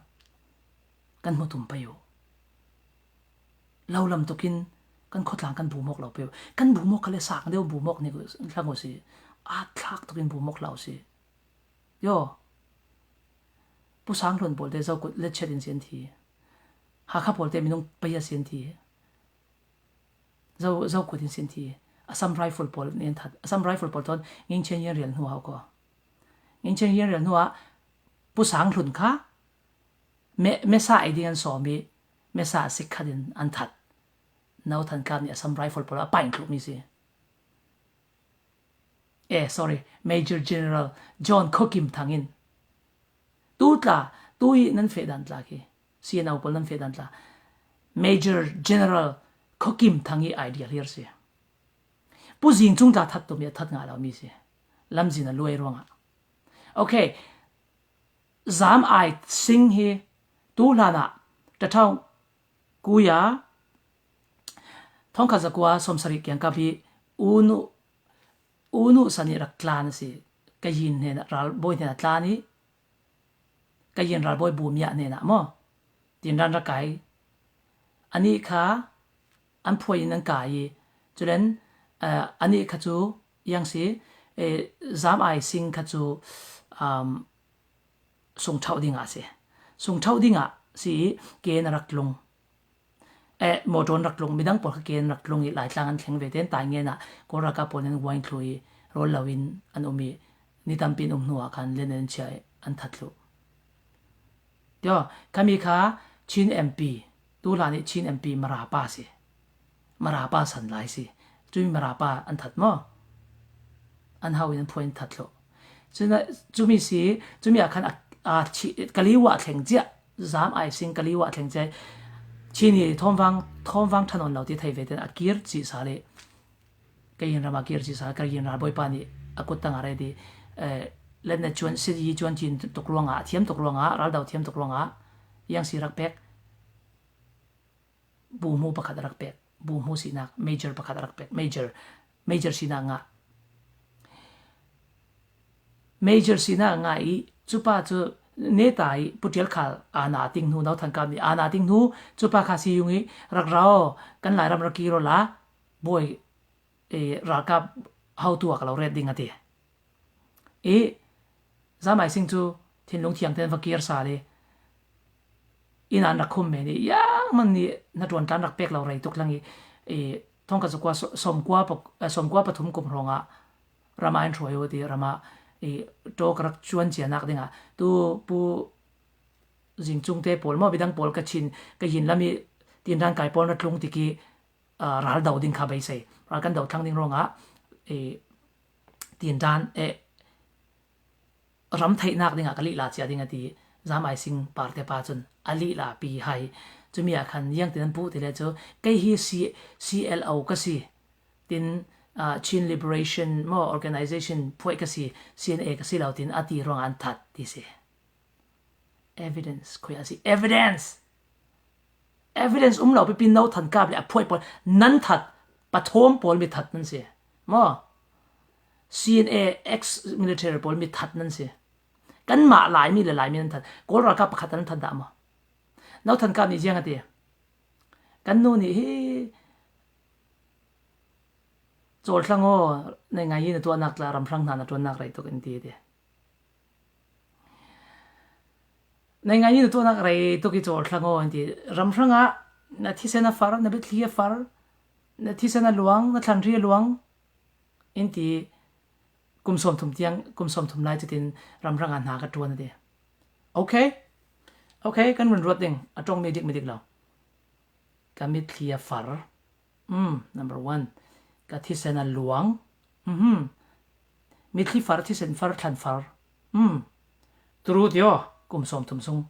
kan hmu tum pei uh. Lo lam tukin kan khawtlang kan bumawk lo pei uh. Kan bumawk khale sang deuh bumawk ni hlang uh si. A thlak tukin bumawk hlau si. Yo. Pu Sang Hlun pawl te Zokut let chet in si an thi. Hakha pawl te minung pei a si an thi. Zo, Zokut in si an thi. Assam Rifle pawl nih an that. Assam Rifle pawl ton Ngin Chen Yen rial hnu hau ko. Ngin Chen Yen rial hnu ah Pu Sang Hlun kha me, mesa ei ding an sawm i mesa sik khat in an that. No Than Kap nih Assam Rifle pawl a pain thluh mi si. Eh, sorry, Major General John Khaw Kim Thang in. Tu tla, tu i nan feh dan tla khi. C N O pawl nan feh dan tla. Major General Khaw Kim Thang i idea hlir si. Pu Zing Cung tla that tum i a that ngah lo mi si. Lamzin a luai ruangah. Okay. Zam Ai Sing hi tu hlanah Tathaung Kuya thongkhat zakua sawmsarih kiangkap hi unu, unu san i rak tlan a si. Ka yin hnenah, ralbawi hnenah tlan i ka yin ralbawi bumia hnenah maw? Tin ran rak kai. Anih kha an phuai in an kai i culen, eh, anih kha cu yang si, eh, Zam Ai Sing kha cu, um, sungṭhauh dingah a si. Sungṭhauh dingah si i ken a rak tlung. Eh, mawṭaw an rak tlung, midang pawl kha ken an rak tlung i Laitlang an thleng ve tein Taingen ah Kawl ralkap pawl nih an guain thlu i rawl lo in an um i ni tampi an um hnu ah khan len an chia i an that thluh. Tio, khami kha Chin M P, Tu hlan hi Chin M P Mara pa si. Mara pa san lai si. Cumi Mara pa an that maw? An hau in an phuai an that lo. Cuna, cumi si, cumi ah khan a, a chi, Kaliwa thleng ciah. Zam Ai Sing Kaliwa thleng ciah. Chin hi thawmvang, thawmvang ṭha nawn lo ti thei ve ten a kir ci sa le. Kei hin ram a kir ci sa, kei hin ral bawipa nih a kut tang a rei ti, eh, letna cuan, si yi cuan cin tuk ruangah, thiam tuk ruangah, raldau thiam tuk ruangah, yang si rak pek, buhmu pakhat a rak pek, buhmu sinak, major pakhat a rak pek, major, major sinak ngah. Major sinak ngah i, cupa cu neta i, Pu Ṭial Khal, ana ting hnu, Nauthangkam nih, ana ting hnu, cupa kha si yung i, rak ra aw, kan Lairam rak kir aw la, bawi, eh, ralkap hotu a ka lo ret ding a ti. I, Zam Ai Sing cu thinlung thiang ten va kir sa le, inn an rak khum men i, yang man nih hnaṭuan tlan rak pek lo rei tuk lang i, i, thongkhat zakua so-, sawmkua pa-, eh, sawmkua pathum kum hrawngah ram ah in hruai aw ti, ram ah, i, ṭawk rak cuan cianak dingah, tu Pu Zing Cung te pawl maw, midang pawl ka Chin, ka yin lam i, tindan kai pawl na tlung tik i, aa, ral do ding kha beisei. Ral kan do thlang ding ruangah, e, tindan, e, ram theihnak dingah ka lihla cia ding a ti. Zam Ai Sing parte pa cun a lihla pi hai. Cumi ah khan ziangtin an puh ti le cu, kei hi C-, C L O ka si. Tin, aa, Chin Liberation maw Organization phuai ka si, C N A ka si lo tin a ti ruangah an that ti si. Evidence, khui a si. Evidence! Evidence um lo pipi Nauthangkap le a phuai pawl nan that, pathawm pawl mi that nan si. Maw? C N A ex-military pawl mi that nan si. Kanmah Laimi le Laimi nan that. Kawl ralkap pakhat nan that dah maw? Nauthangkap nih ziang a ti. Kan nu nih hi cawlhlang aw, nei ngai i na tuahnak tla ramhrang hna na ṭuannak rei tuk in ti a ti. Nei ngai i na tuahnak rei tuk i cawlhlang aw in ti. Ramhrang ah na thisen a far, na biathli a far, na thisen a luang, na thlanhri a luang in ti. Kum sawmthum tiang, kum sawmthum lai cutin ramhrang ah hna ka ṭuan a ti. Okay. Okay, kan run ruat ding. A ṭongmi dik mi dik lo. Ka mitthli a far. Mm, number one. Ka thisen a luang. Mhm. Mitthli far, thisen far, thlan far. Mm. Turu ti aw, kum sawmthum sung.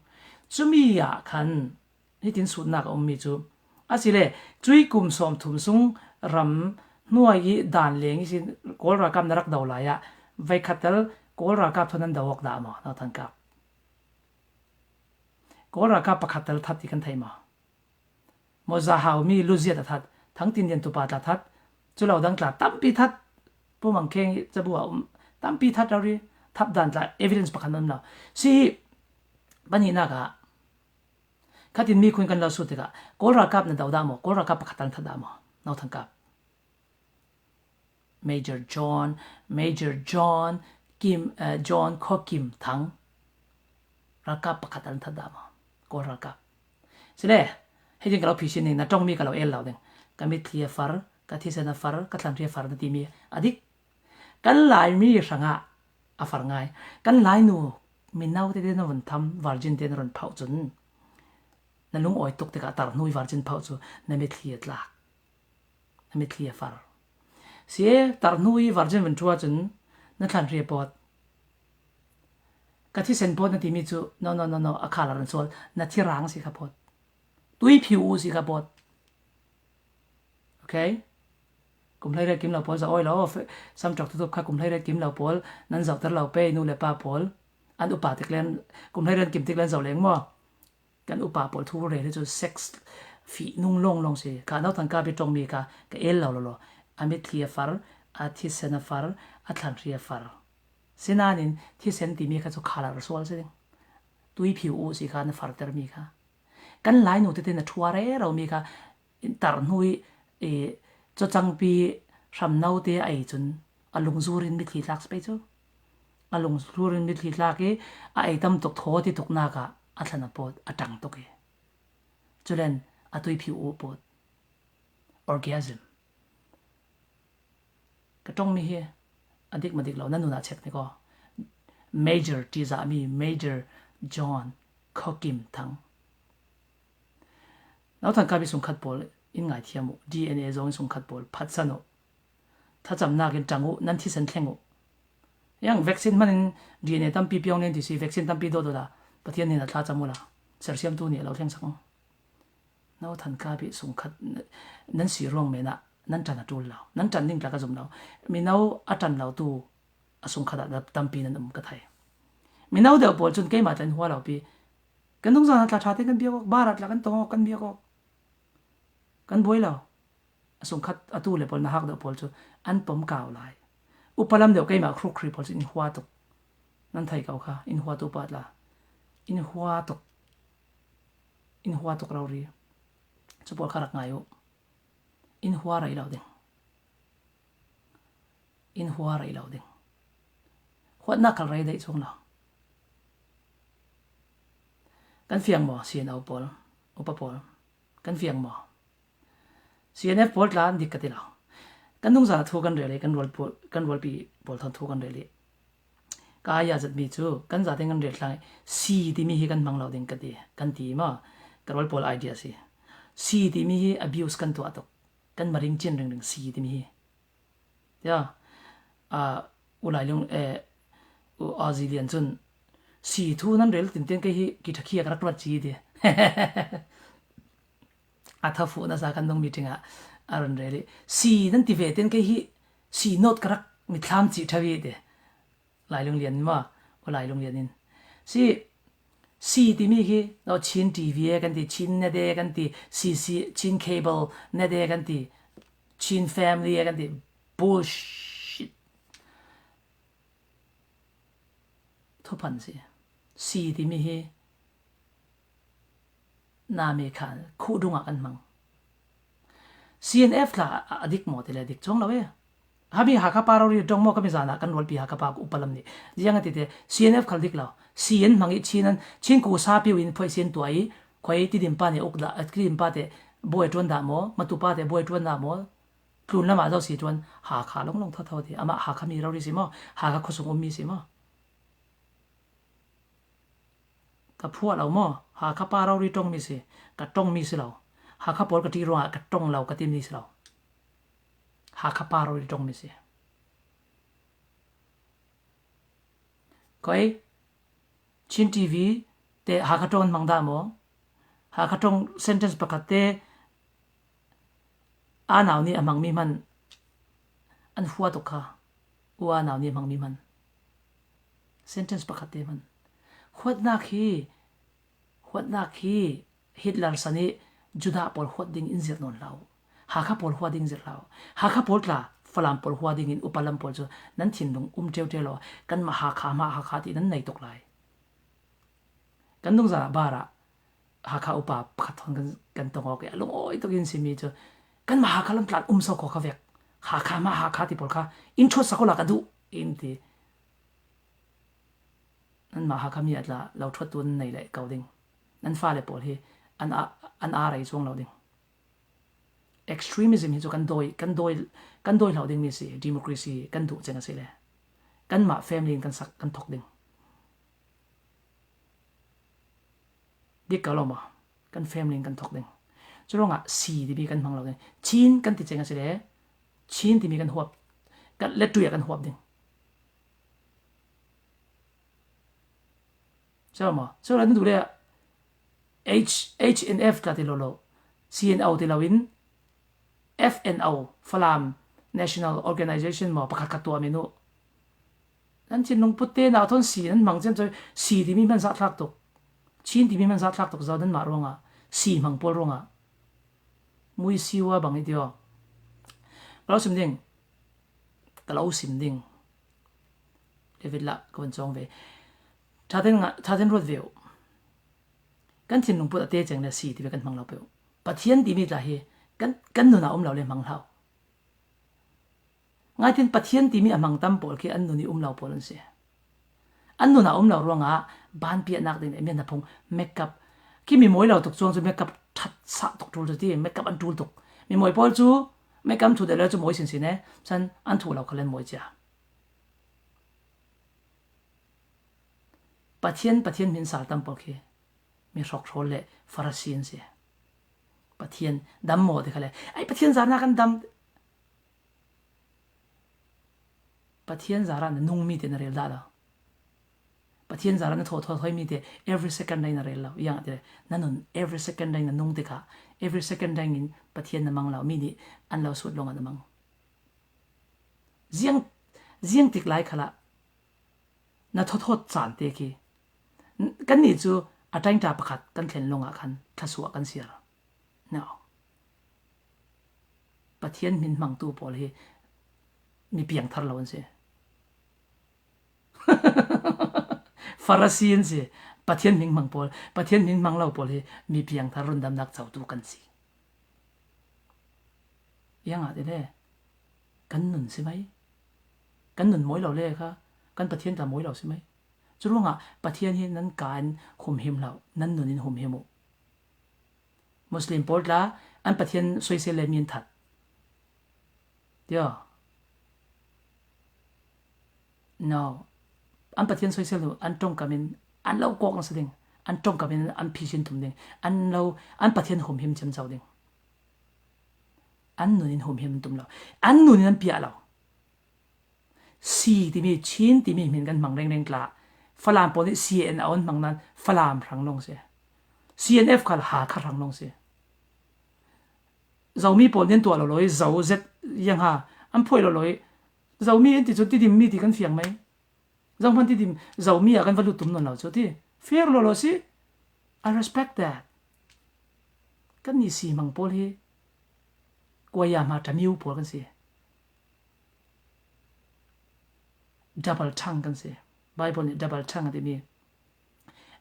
Cumi ah khan hitin sutnak a ummi cu. Asile, cui kum sawmthum sung ram hnuai i dan leng ihsin Kawl ralkap na rak do lai ah, veikhat tal Kawl ralkap thawn nan do awk dah maw, Nauthangkap? Kawl ralkap pakhat tal that ti kan theih maw? Maw Zahau mi Luziat a that, Thang Tin Lian tupa tla that, cu lo dang tla tampi that, Pu Mang Kheng i cabu a um, tampi that rori, thap dan tla evidence pakhat an um lo. Si, pahnihnak ah, khatin mi khun kan lo sut tikah, Kawl ralkap na do dah maw, Kawl ralkap pakhat an that dah maw, Nauthangkap? Major John, Major John, Kim, eh, John Khaw Kim Thang. Ralkap pakhat an that dah maw? Kawl ralkap. Sile, hei ding ka lo phisin ning, na ṭongmi ka lo el lo ding. Ka mitthli a far, ka thisen a far, ka thlanhri a far na timi a dik. Kan Laimi hrangah a far ngai. Kan Lainu mino tete na vun tham, virgin te na run phauh cun na lungawi tuk tikah tarhnu i virgin phauh cu na mitthli a tlak. Na mitthli a far. Si e, tarhnu i virgin vun ṭhua cun na thlanhri a pawt. Ka thisen pawt na timi cu, no, no, no, no, a khalar an sual. Na thirang si kha pawt. Tuiphiu u si kha pawt. Okay? Kum hleiriat kim lo pawl zoh awi lo, fe-, samṭawk tutup kha kum hleiriat kim lo pawl, nan zohter lo pei, nu le pa pawl, an upa tik len, kum hleiriat kim tik len zoh leng maw? Kan upa pawl thu rel hi cu sex fih nung lawnglawng si. Kha Nauthangkap i ṭongmi kha ka el lo lo lo. A mitthli a far, a thisen a far, a thlanhri a far. Sinain thisen timi kha cu khalar sual si ding. Tuiphiu u si kha na fartermi kha. Kan Lainu tete na ṭhua rero mi kha tarhnu i, i, cawcangpi hramno te a ei cun a lungzur in mitthli tlak si pei cu. A lungzur in mitthli tlak i a ei tam tuk thaw ti tuknak ah a thlan a pawt, a ṭang tuk i. Culen a tuiphiu u pawt. Orgasm. Ka ṭongmi hi a dik ma dik lo, na nun ah check ni ko. Major ṭihzahmi Major John Khaw Kim Thang. Nauthan kapi sungkhat pawl in ngaithiam uh, D N A zong in sungkhat pawl phatsan uh. Thacamnak in tang uh, nan thisen thleng uh. Yang vaccine hmanin D N A tampi piang nen ti si, vaccine tampi dawh dawh la, Pathian nin a thlacam uh la, sersiamtu nih a lo thlengsak uh. Nauthan kapi sungkhat nan si ruang menah nan tan a tul lo, nan tan ding tla ka zum lo. Mino a tan lo tu a sungkhat ah tampi nan um ka thei. Mino deuh pawl cun keimah tla in hua lo pi. Kan dungzan a tla ṭha te kan biak awk, bar ah tla kan tong awk, kan biak awk, kan buai lo. A sungkhat a tu le pawl na hak deuh pawl cu an pom kau lai. Upa lam deuh keimah khrukri pawl cu in hua tuk. Nan thei ko kha, in hua tu pa tla. In hua tuk. In hua tuk rori. Cu pawl kha rak ngai uh. In hua rei lo ding. In hua rei lo ding. Huatnak khal rei daih chung lo. Kan fiang maw, C N O pawl, upa pawl? Kan fiang maw? C N F pawl tla dik ka ti lo. Kan dungzan a thu kan rel i, kan rual pawl, kan rualpi pawl thawn thu kan rel i. Ka aya zatmi cu kan zaten kan rel thlang i, si timi hi kan hmang lo ding ka ti, kan ti maw? Ka rual pawl idea si. Si timi hi abuse kan tuah tuk. Kan maring cin ringring si timi hi. Ya, ah, u Lailung, eh, u Azi Lian cun, si thu nan rel tinten kei hi kiṭhakhiak rak rat ci ti. A thafu nasa kan dong meeting ah a run rel i, si nan ti ve ten kei hi, si note ka rak mitthlam ci ṭha ve ti. Lailung Lian in maw, u Lailung Lian in. Si, si timi hi, no, Chin T V e kan ti, Chin net e kan ti, C C, Chin cable net e kan ti, Chin family e kan ti, bullshit. Thuphan si. Si timi hi, na me khan khuh dungah kan hmang. C N F tla a, a dik maw ti le dik cuang lo e. Hami Hakha pa rori dong maw, kami zan ah kan rualpi Hakha pa upa lam nih. Ziang a ti te, C N F khal dik lo. Si an hmang i Chin an, Chin ku sa piu in phoih si an tuah i, khoi Tidim pa nih uk dah, Tidim pa te buai tuan dah maw, Matu pa te buai tuan dah maw, tlun lamah zo si tuan, Hakha longlong thotho ti. Amah Hakha mi rori si maw, Hakha khuasung ummi si maw? Ka phuah lo maw? Hakha pa rori ṭongmi si, ka ṭongmi si lo. Hakha pawl ka ṭi ruangah ka ṭong lo ka timi si lo. Hakha pa rori ṭongmi si. Koi, Chin T V te Hakha ṭong an hmang dah maw? Hakha ṭong sentence pakhat te aa nau nih a hmangmi hman an hua tuk kha. U aa nau nih a hmangmi hman. Sentence pakhat te hman. Huatnak hi, huatnak hi Hitler san i Judah pawl huat ding in zirh nawn hlah uh. Hakha pawl hua ding zirh hlah uh. Hakha pawl tla Falam pawl hua ding in upa lam pawl cu nan thinlung um ṭeuṭeu lo. Kanmah Hakha, mah Hakha ti nan nei tuk lai. Kan dungzan ah bar ah Hakha upa pakhat thawn kan, kan tong awk i a lungawi tuk in simi cu kanmah Hakha lam tlan um so kho kha vek. Hakha, mah Hakha ti pawl kha in ṭhuat sak awla ka duh in ti. Nanmah Hakha mi a tla lo ṭhuattu nan nei le ko ding. Nan fale pawl hi an a, an aa rei cuang lo ding. Extremism hi cu kan dawi, kan dawi, kan dawi hlo dingmi si, democracy kan duh ceng a si le. Kanmah family in kan sak, kan thok ding. Dik ko lo maw? Kan family in kan thok ding. Curuangah si timi kan hmang lo ding. Chin kan ti ceng a si le, Chin timi kan huap, kan, le tui ah kan huap ding. Sio maw? Sio le, nan duh le H, H N F tla ti lo lo, C N O ti lo in, F N O, Falam National Organization maw, pakhat khat tuah min uh. Nan thinlung put te nak thawn si nan hmang cian coi, si timi hman zahthlak tuk. Chin timi hman zahthlak tuk zo nanmah ruangah, si hmang pawl ruangah. Mui siwa bang i ti aw. Ka lo sim ding. Ka lo sim ding. David lah ka van cawng ve. Ṭhaten nga, ṭhaten ruat ve uh. Kan thinlung put a te ceng le si ti ve kan hmang lo peuh. Pathian timi tla hi kan, kan nun ah um lo le hmang hlah uh. Ngaitin Pathian timi a hmang tam pawl khi an nun i um lo pawl an si. An nun a um lo ruangah ban piahnak ding le mian phung makeup, khi mi mawi lo tuk cuang cu makeup ṭhat sah tuk ṭul cu ti, makeup an ṭul tuk. Mi mawi pawl cu makeup an ṭhu deuh le cu mawi sinsin e, san an ṭhu lo khal an mawi cia. Pathian, Pathian hmin sal tam pawl khi mi hrawkhawl le Farasi an si. Pathian dam maw ti kha le. Ai, Pathian zarna kan dam. Pathian zarah na nung mite na rel dah lo. Pathian zarah na thawh thawh thawh mite every second dang na rel lo. Iang ati le, na nun every second dang na nung tikah, every second dang in Pathian na mang lo. Mi nih an lo sut lawngah na mang. Ziang, ziang tik lai khalah na thawthawt caan te khi. Kannih cu a ṭaingṭa pakhat kan thlen lawngah khan thlasuah kan siar. No. Pathian hmin hmangtu pawl hi mi piangthar lo an si. Farasi an si. Pathian hmin hmang pawl, Pathian hmin hmang lo pawl hi mi piangthar rundamnak cotu kan si. Iang ati le, kan nun si mai. Kan nun mawi lo le kha, kan Pathian ta mawi lo si mai. Curuangah Pathian hi nan kaa in humhim hlah, nan nun in humhim uh. Muslim pawl tla an Pathian soisel le mi an that. Tio. No. An Pathian soisel uh an ṭongkam in an lo kawk nasa ding. An ṭongkam in an phisin tum ding. An lo, an Pathian humhim ciamco ding. An nun in humhim an tum lo. An nun in an piah lo. Si timi, Chin timi hmin kan hmang rengreng tla. Falam pawl nih C N A an hmang nan Falam hrang lawng si. C N F khal Hakha hrang lawng si. Zomi pawl nih an tuah lo lawi, Zo Z iang ha an phuai lo lawi. Zomi an ti cu Tidim mi ti kan fiang mai. Zohman Tidim, Zomi ah kan va lut tum nawn lo cu ti. Fair lo lo si. I respect that. Kan ni si hmang pawl hi kuaya hma ṭamiu pawl kan si. Double tongue kan si. Bible nih double tongue a timi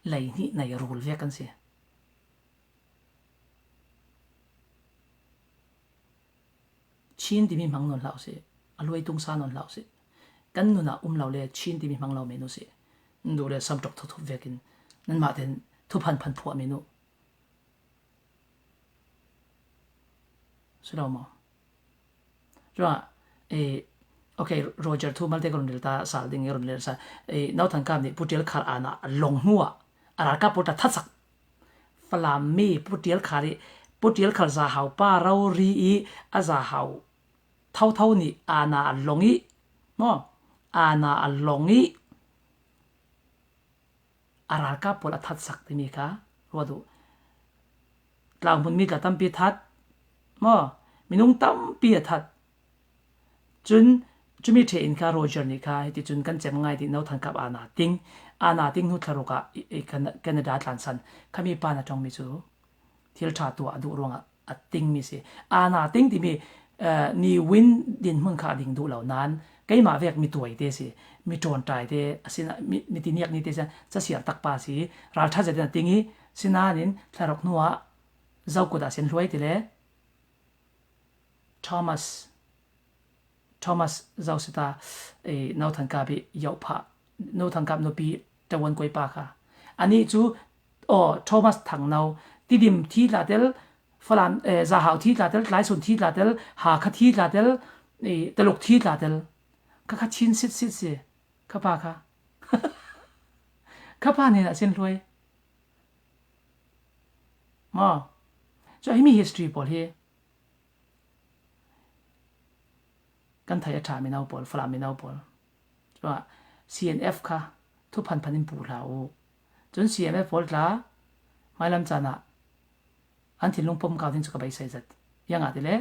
lei hnih nei rul vek kan si. Chin timi hmang nawn hlah usih, a luai tung sa nawn hlah usih. Kan nun ah um lo le Chin timi hmang lo men usih. An duh le samṭok thuthup vekin nanmah ten thuphan phan phuah men uh. Si lo maw? Cuah, eh, okay, Roger thu malte ka run rel ta sal ding i run rel sa. Eh, Nau Thang Kap nih Pu Ṭial Khar ana a lawng hnuah a ralkap pawl ta thatsak. Falam mi Pu Ṭial Khar i, Pu Ṭial Khar zahau pa rori i a zahau thotho nih ana a lawng i, maw? Ana a lawng i a ralkap pawl a thatsak timi kha ruat uh. Tlau hmun mi tla tampi a that, maw? Minung tampi a that. Cun cumi ṭhe in kha Roger nih kha hiti cun kan cem ngai ti, Nau Thang Kap ana ting, ana ting hnu thlaruk ah i, i Can-, Canada tlansan khami pa na ṭongmi cu thil ṭha tuah a duh ruangah a tingmi si. Ana ting timi, eh, ni win dinhmun kha a ding duh lo nain keimah vek mi tuai te si, mi ṭawnṭai te, a sinah mi, mi tiniak ni te si, casiar takpa si, ralṭha zetin a ting i, sinain thlaruk hnuah Zokut ah sin hluai ti le Thomas Thomas Zosita, eh, Nau Thang Kap i yoh phah, Nau Thang Kap nupi tawan kuai pa kha. Anih cu, aw, Thomas Thang No, Tidim thi tla tel, Falam, eh, Zahau thi tla tel, Tlaisun thi tla tel, Hakha thi tla tel, eh, Taluk thi tla tel. Kha kha Chin sit sit si, kha pa kha. Kha pa nih a sin hluai. Maw. Cu himi history pawl hi kan thei a ṭha mino pawl, Falam mino pawl. Cuah C N F kha thuphan phan in pu hlah u. Cun C N F pawl tla hmailam caan ah an thinlung pom kau ding cu ka beisei zat. Iang ah ti le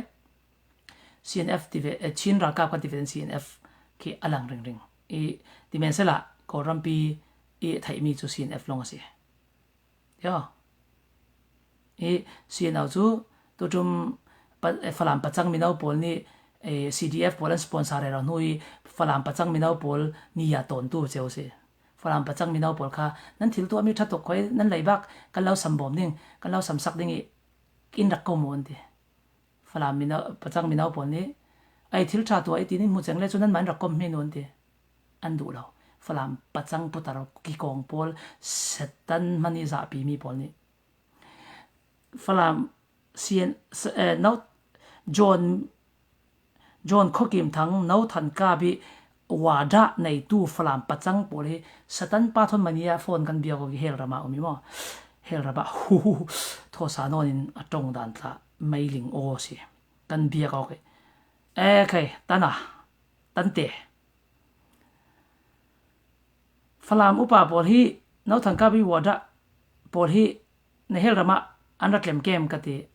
C N F ti ve, eh, Chin ralkap kan ti ve, C N F khi a lang ringring. I ti men sela Kawlrampi i theihmi cu C N F lawng a si. Yo. I C N O cu tuṭum pa-, eh, Falam pacang mino pawl nih, eh, C D F pawl an sponsor rero hnu i Falam pacang mino pawl ni ya tawntu cio si. Falam pacang mino pawl kha nan thil tuahmi ṭha tuk khoi nan leibak kan lo sambawm ding, kan lo samsak ding i in rak ko mu an ti. Falam mino, pacang mino pawl nih, "Ai, thil ṭha tuah i ti nih hmu ceng le cu nanmah in rak kom hme nawn," ti an duh lo. Falam pacang putar kikawng pawl, Satan hman i zahpi mi pawl nih Falam sian, s-, eh, no, John, John Khaw Kim Thang, No Than Kap i wadah neitu Falam pacang pawl hi Satan pa thawn mani ah phone kan bia ko ki hel ram ah um i maw? Hel ram ah hu, hu, hu, thawsa nawn in a ṭong dan tla. meiling aw si. Kan biak awk hi. E, kei, tana, tante. Falam upa pawl hi, Nauthankabi wada pawl hi, na hel rama an ra tlem kem ka ti.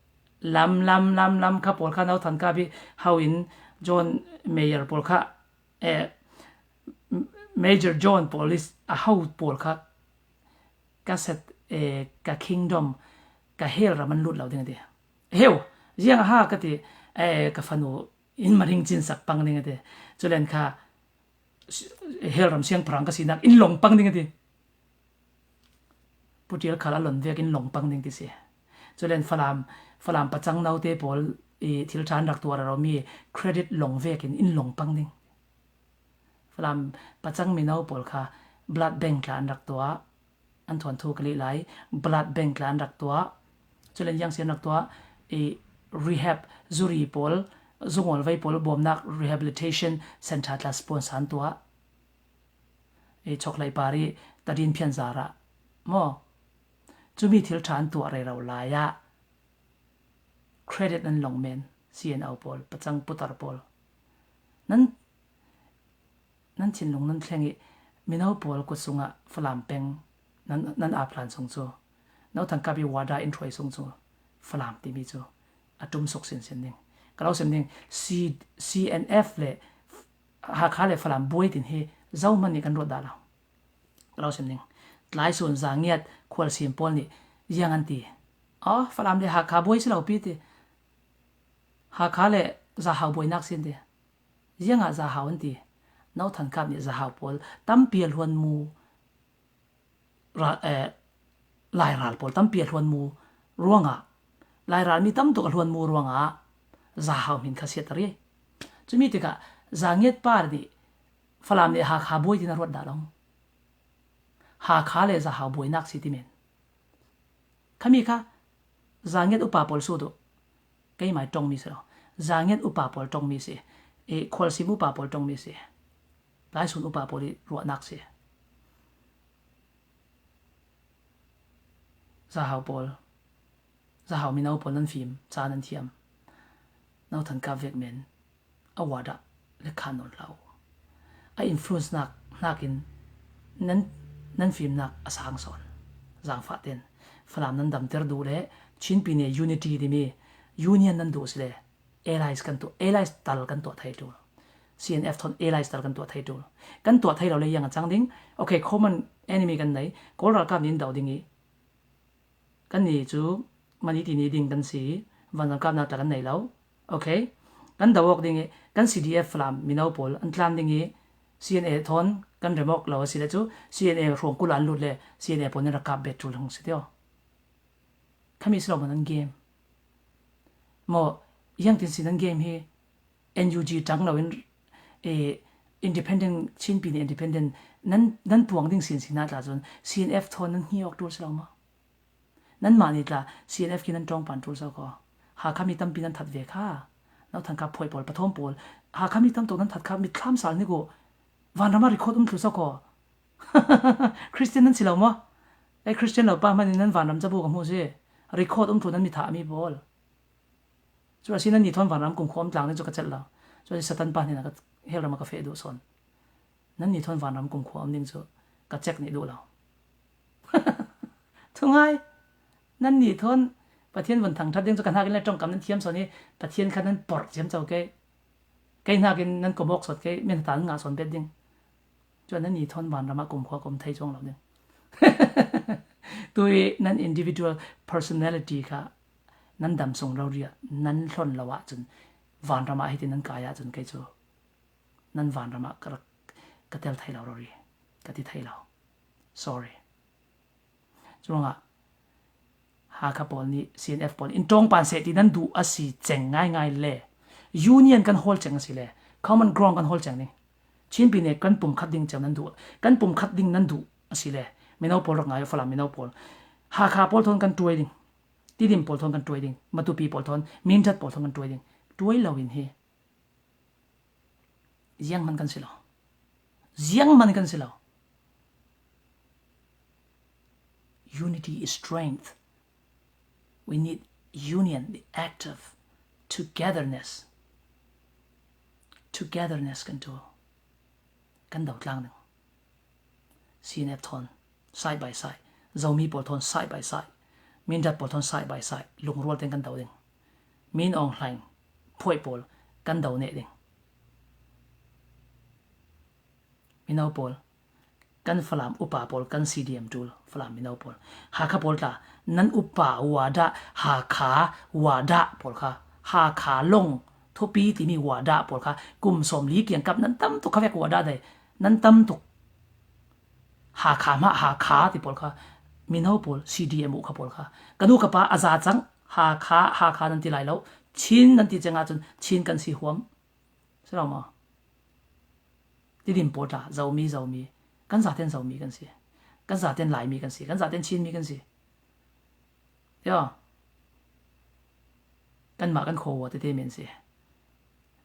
Lam, lam, lam, lam kha pawl kha Nauthankabi hau in John Mayer pawl kha, eh, Major John pawl is a hau pawl kha ka set, eh, ka kingdom, ka hel ram an lut lo ding a ti. Heu, ziang a ha ka ti, eh, ka fanu in maring cin sak pang ding a ti. Culen kha, hel ram siang parang ka sinak in long pang ding a ti. Putial khal a lon vek in long pang ding ti si. Culen Falam, Falam pacang naute pawl i thil ṭha an rak tuah rero mi credit long vek in in long pang ding. Falam pacang mino pawl kha blood bank tla an rak tuah, an thuan thu ka lih lai, blood bank tla an rak tuah. Culen yang si an rak tuah, i rehab, zuri pawl, zungawl vei pawl bawmnak rehabilitation center tla sponsor an tuah. I chawk lai pari tadin phian zara maw? Cumi thil ṭha an tuah rero lai ah credit nan long men, C N O pawl, pacang putar pawl. Nan, nan thinlung nan thleng i mino pawl kut sungah Falam peng nan, nan ap hlan sung cu, Nauthankabi wada in hruai sung cu Falam timi cu a ṭum suk sinsin ding. Ka lo sim ding, C, C N F le Hakha le Falam buai tin hi zohman nih kan ruat dah lo. Ka lo sim ding. Tlaisun, Zangiat, Khualsim pawl nih ziang an ti? Aw, Falam le Hakha buai si lo pi ti. Hakha le Zahau buainak si an ti. Ziangah Zahau an ti? Nauthankap nih Zahau pawl tampi a hluan mu ra-, eh, Lairal pawl tampi a hluan mu ruangah, Lairal mi tam tuk a hluan mu ruangah Zahau hmin khasiat a ri. Cumi tikah Zangiat pa nih Falam le Hakha buai tin a ruat dah lo. Hakha le Zahau buainak si ti men. Khami kha Zangiat upa pawl sut uh. Keimai ṭongmi si lo. Zangiat upa pawl ṭongmi si. Eh, Khualsim upa pawl ṭongmi si. Tlaisun upa pawl i ruahnak si. Zahau pawl, Zahau mino pawl nan fim, ca nan thiam. Nauthankap vek men, a wada le khan nawn hlah uh. A influence nak, hnakin nan, nan fimnak a sang sawn. Zangfah ten Falam nan damter duh le Chinpi ne unity timi union nan duh si le allies kan tuah, allies tal kan tuah thei ṭul. C N F thawn allies tal kan tuah thei ṭul. Kan tuah thei lo le iang a cang ding. Okay, common enemy kan nei. Kawl ralkap nih in do ding i, kan ni cu mani ti ni ding kan si, vanzam kapnak tla kan nei lo. Okay, kan do awk ding i, kan C D F Falam mino pawl an tlan ding i, C N A thawn kan rem awk lo a si le cu, C N A hruang kul ah an lut le C N A pawl nih rak kap bet ṭul hung si tio. Khami si lo maw nan game? Maw, iang tin si nan game hi? N U G ṭang lo in, eh, independent, Chinpi nih independent nan, nan puang ding sin sin ah tla cun C N F thawn nan hni awk ṭul si lo maw? Nanmah nih tla C N F khi nan ṭawngpan ṭul so kho. Hakha mi tampi nan that ve kha. Nauthankap phuai pawl, pathawm pawl, Hakha mi tam tuk nan that kha, mitthlam sal nih gu. Vanram ah record um thlu so kho. Christian nan si lo maw? Ei Christian lo pa hmanh in nan vanram cabu ka hmu si. Record um thlu nan mi thah mi pawl. Cu a si nan ni thawn vanram kumkhua um tlang ding cu ka celh lo. Cu a si Satan pa hnenah ka hell ram ah ka feh duh sawn. Nan ni thawn vanram kumkhua um ding cu ka cek nih duh lo. Thungai, nan ni thawn Pathian vun thangṭhat ding cu ka hnakin le ṭongkam nan thiam sawn i Pathian kha nan porh ciamco ke. Kei hnakin nan kom awk sawn ke, min hata nan ngah sawn bet ding. Cun nan ni thawn vanram ah kumkhua kum thei cuang lo ding. Tui nan individual personality kha nan dam sung rori ah nan hlon lo ahcun vanram ah hiti nan kai ahcun kei cu nan vanram ah ka rak, ka tel thei lo rori, ka ti thei lo. Sorry. Curuangah Hakha pawl nih C N F pawl in ṭawngpan seh ti nan duh a si ceng ngaingai le union kan hawl ceng a si le common ground kan hawl ceng ding. Chinpi nih kan pumkhat ding ceu nan duh, kan pumkhat ding nan duh a si le mino pawl rak ngai uh, Falam mino pawl. Hakha pawl thawn kan ṭuai ding, Tidim pawl thawn kan ṭuai ding, Matupi pawl thawn, Mindat pawl thawn kan ṭuai ding. Ṭuai lo in hi zianghman kan si lo. Zianghman kan si lo. Unity is strength. We need union, the act of togetherness. Togetherness kan ṭul. Kan do tlang ding. C N F thawn side by side, Zomi pawl thawn side by side, Mindat pawl thawn side by side, lungrual tein kan do ding. Min Aung Hlaing phuaih pawl kan do neh ding. Mino pawl, kan Falam upa pawl, kan C D M ṭul Falam mino pawl, Hakha pawl tla, nan upa Wada, Hakha Wada pawl kha, Hakha Long thupi timi Wada pawl kha, kum sawmli kiangkap nan tam tuk kha vek Wada dai, nan tam tuk. Hakha mah, Hakha ti pawl kha, mino pawl, C D M uh kha pawl kha, ka nu ka pa a za cang, Hakha, Hakha nan ti lai lo, Chin nan ti ciangah cun Chin kan si huam. Si lo maw? Tidim pawl tla, Zomi, Zomi. Kan zaten Zomi kan si. Kan zaten Laimi kan si. Kan zaten Chinmi kan si. Yo. Kanmah kan khua tete men si.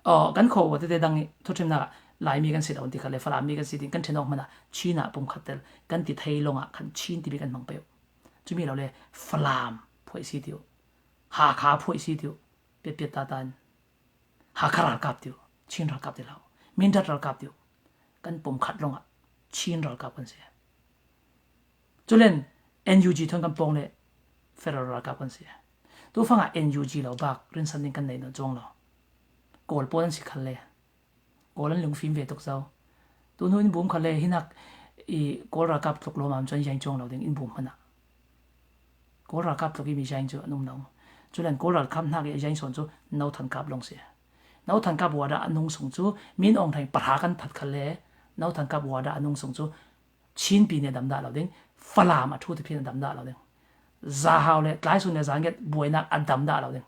Aw, kan khua tete dang i thuṭhimnak ah Laimi kan si lo ti kha le, Falammi kan si ti kan ṭhen awk hmanah Chin ah pumkhat tel kan ti thei lawngah khan Chin timi kan hmang peuh. Cumi lo le Falam phuaih si ti uh. Hakha phuaih si ti uh. Piatpiat tata in. Hakha ralkap ti uh, Chin ralkap ti hlah uh, Mindat ralkap ti uh, kan pumkhat lawngah Chin ralkap kan si. Culen N U G thawn kan pawng le federal ralkap kan si. Tufangah N U G lo bak rinsan ding kan nei nawn cuang lo. Kawl pawl an si khal le Kawl an lungfim ve tuk zo. Tunu in bum kha le hinak i Kawl ralkap tluk lawmam cu an yaing cuang lo ding in bum hmanah. Kawl ralkap tluk i mi yaing cu an um lo. Culen Kawl ralkap hnak i a yaing sawn cu no thankap lawng si. No thankap Wada a nung sung cu Min Aung Hlaing pahra kan that kha le no thankap Wada a nung sung cu Chinpi nih a dam dah lo ding, Falam a ṭhu tiphin a dam dah lo ding. Zahau le tlaisun le zanget buainak a dam dah lo ding.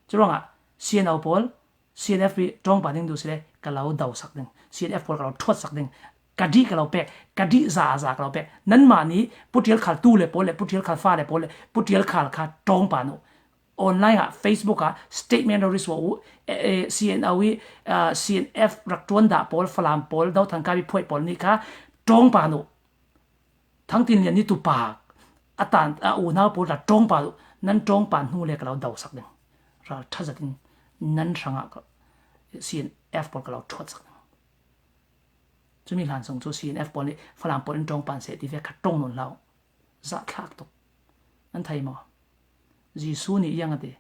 Curuangah C N O pawl, C N F pi ṭawngpa ding duh si le ka lo dosak ding, C N F pawl ka lo ṭhuatsak ding, ka dih ka lo pek, ka dih za a za ka lo pek. Nanmah nih Pu Ṭial Khal tu le pawl le Pu Ṭial Khal fa le pawl le Pu Ṭial Khal kha ṭawngpa nu. Online ah, Facebook ah statement lo risuah uh, eh, eh, C N O i, ah, C N F rak ṭuan dah pawl, Falam pawl, do thankap i phuaih pawl nih kha ṭawngpa nu. Thangtin Lian nih tupak a tan a unau pawl tla ṭawngpa uh, nan ṭawngpa hnu le ka lo dosak ding. Ral ṭha zat in nan hrangah ka, C N F pawl ka lo ṭhuatsak ding. Cumi hlan sung cu C N F pawl nih Falam pawl in ṭawngpa an seh ti ve kha ṭong nawn hlah uh. Zahthlak tuk. Nan thei maw? Jesuh nih iang a ti,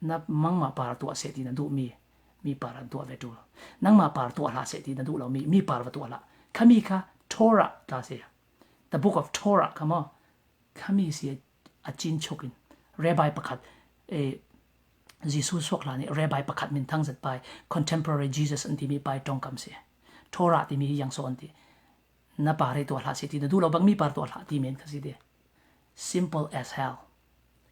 na mangmah par tuah seh ti na duhmi, mi par an tuah ve ṭul. Nangmah par tuah hlah seh ti na duh lo mi, mi par va tuah hlah. Khami kha Torah tla si. The Book of Torah kha maw? Khami si a, a cin chukin. Rabbi pakhat, eh, Jesuh suak hlan i Rabbi pakhat min thang zat pai, contemporary Jesus an timi pai ṭongkam si. Torah timi hi yang so an ti. Na par hi tuah hlah si ti, na duh lo bang mi par tuah hlah ti men kha si ti. Simple as hell.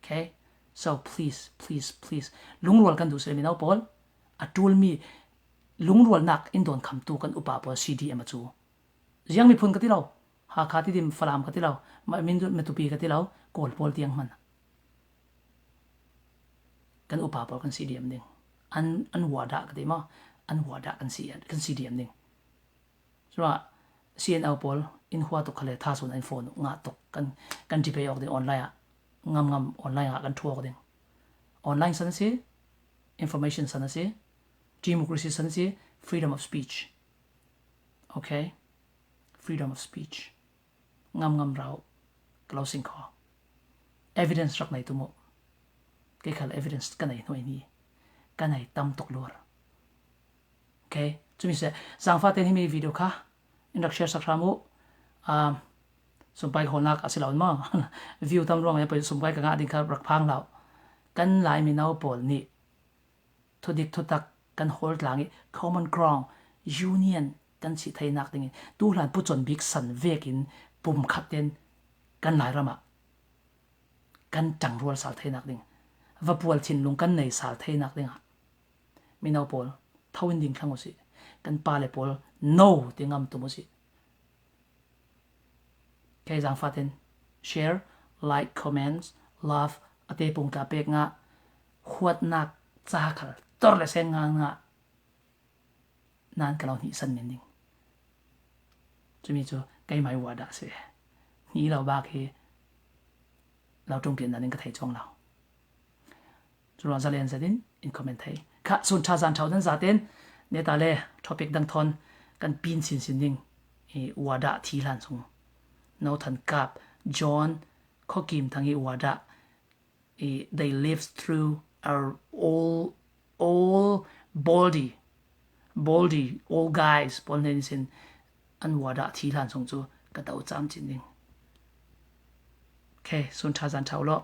Okay? So please, please, please. Lungrual kan duh si le mino pawl, a ṭulmi lungrualnak in dawn khamtu kan upa pawl C D M a cu. Ziang miphun ka ti lo, Hakha Tidim Falam ka ti lo, ma-, Mindat Matupi ka ti lo, Kawl pawl tiang hman. Kan upa pawl kan C D M ding. An, an Wada ka ti maw? An Wada kan C-, kan C D M ding. Curuangah C N O pawl in hua tuk kha le thasun an phone uh ngah tuk kan, kan debate awk ding online ah. Ngamngam online ah kan ṭhu awk ding. Online san a si, information san a si, democracy san a si, freedom of speech. Okay? Freedom of speech. Ngamngam rau ka lo sing kho. Evidence rak nei tum uh. Kei khal evidence ka nei hnuai ni. Ka nei tam tuk luar. Okay, cumi seh. Zangfah tein himi video kha in rak share sak hram uh. Um, sumpai ka hawlnak a si lo in maw? View tam ruang a poi sumpai ka ngah ding kha rak phang lo. Kan Lai mino pawl nih thudik thutak kan hawl tlang i common ground, union kan si theinak dingin tu hlan pucon bik san vekin pumkhat tein kan Lairam ah kan ṭangrual sal theinak ding, va pual thinlung kan nei sal theinak dingah mino pawl tho in ding thlang uh sih. Kan pale pawl no ti ngam tum uh sih. Kei zangfah tein share, like, comments, love a te pung tla pek ngah, huatnak ca khal tor le seng ngah ngah nan ka lo hnihsan men ding. Cumi cu keimah i Wada si. Hni lo bak hi lo ṭungpian nan in ka thei cuang lo. Cu ruang zalen zat in in comment thei. Kha sun ṭha zan ṭha u nan zaten ne ta le topic dang thawn kan pin sin sin ding. I uada thi hlan sung. No Than Kap, John, Khokim Thang i uada. I, they live through our all, all body, body, all guys, pawl nen sin an uada thi hlan sung cu ka tau cam cin ding. Okay, sun ṭha zan ṭha u law.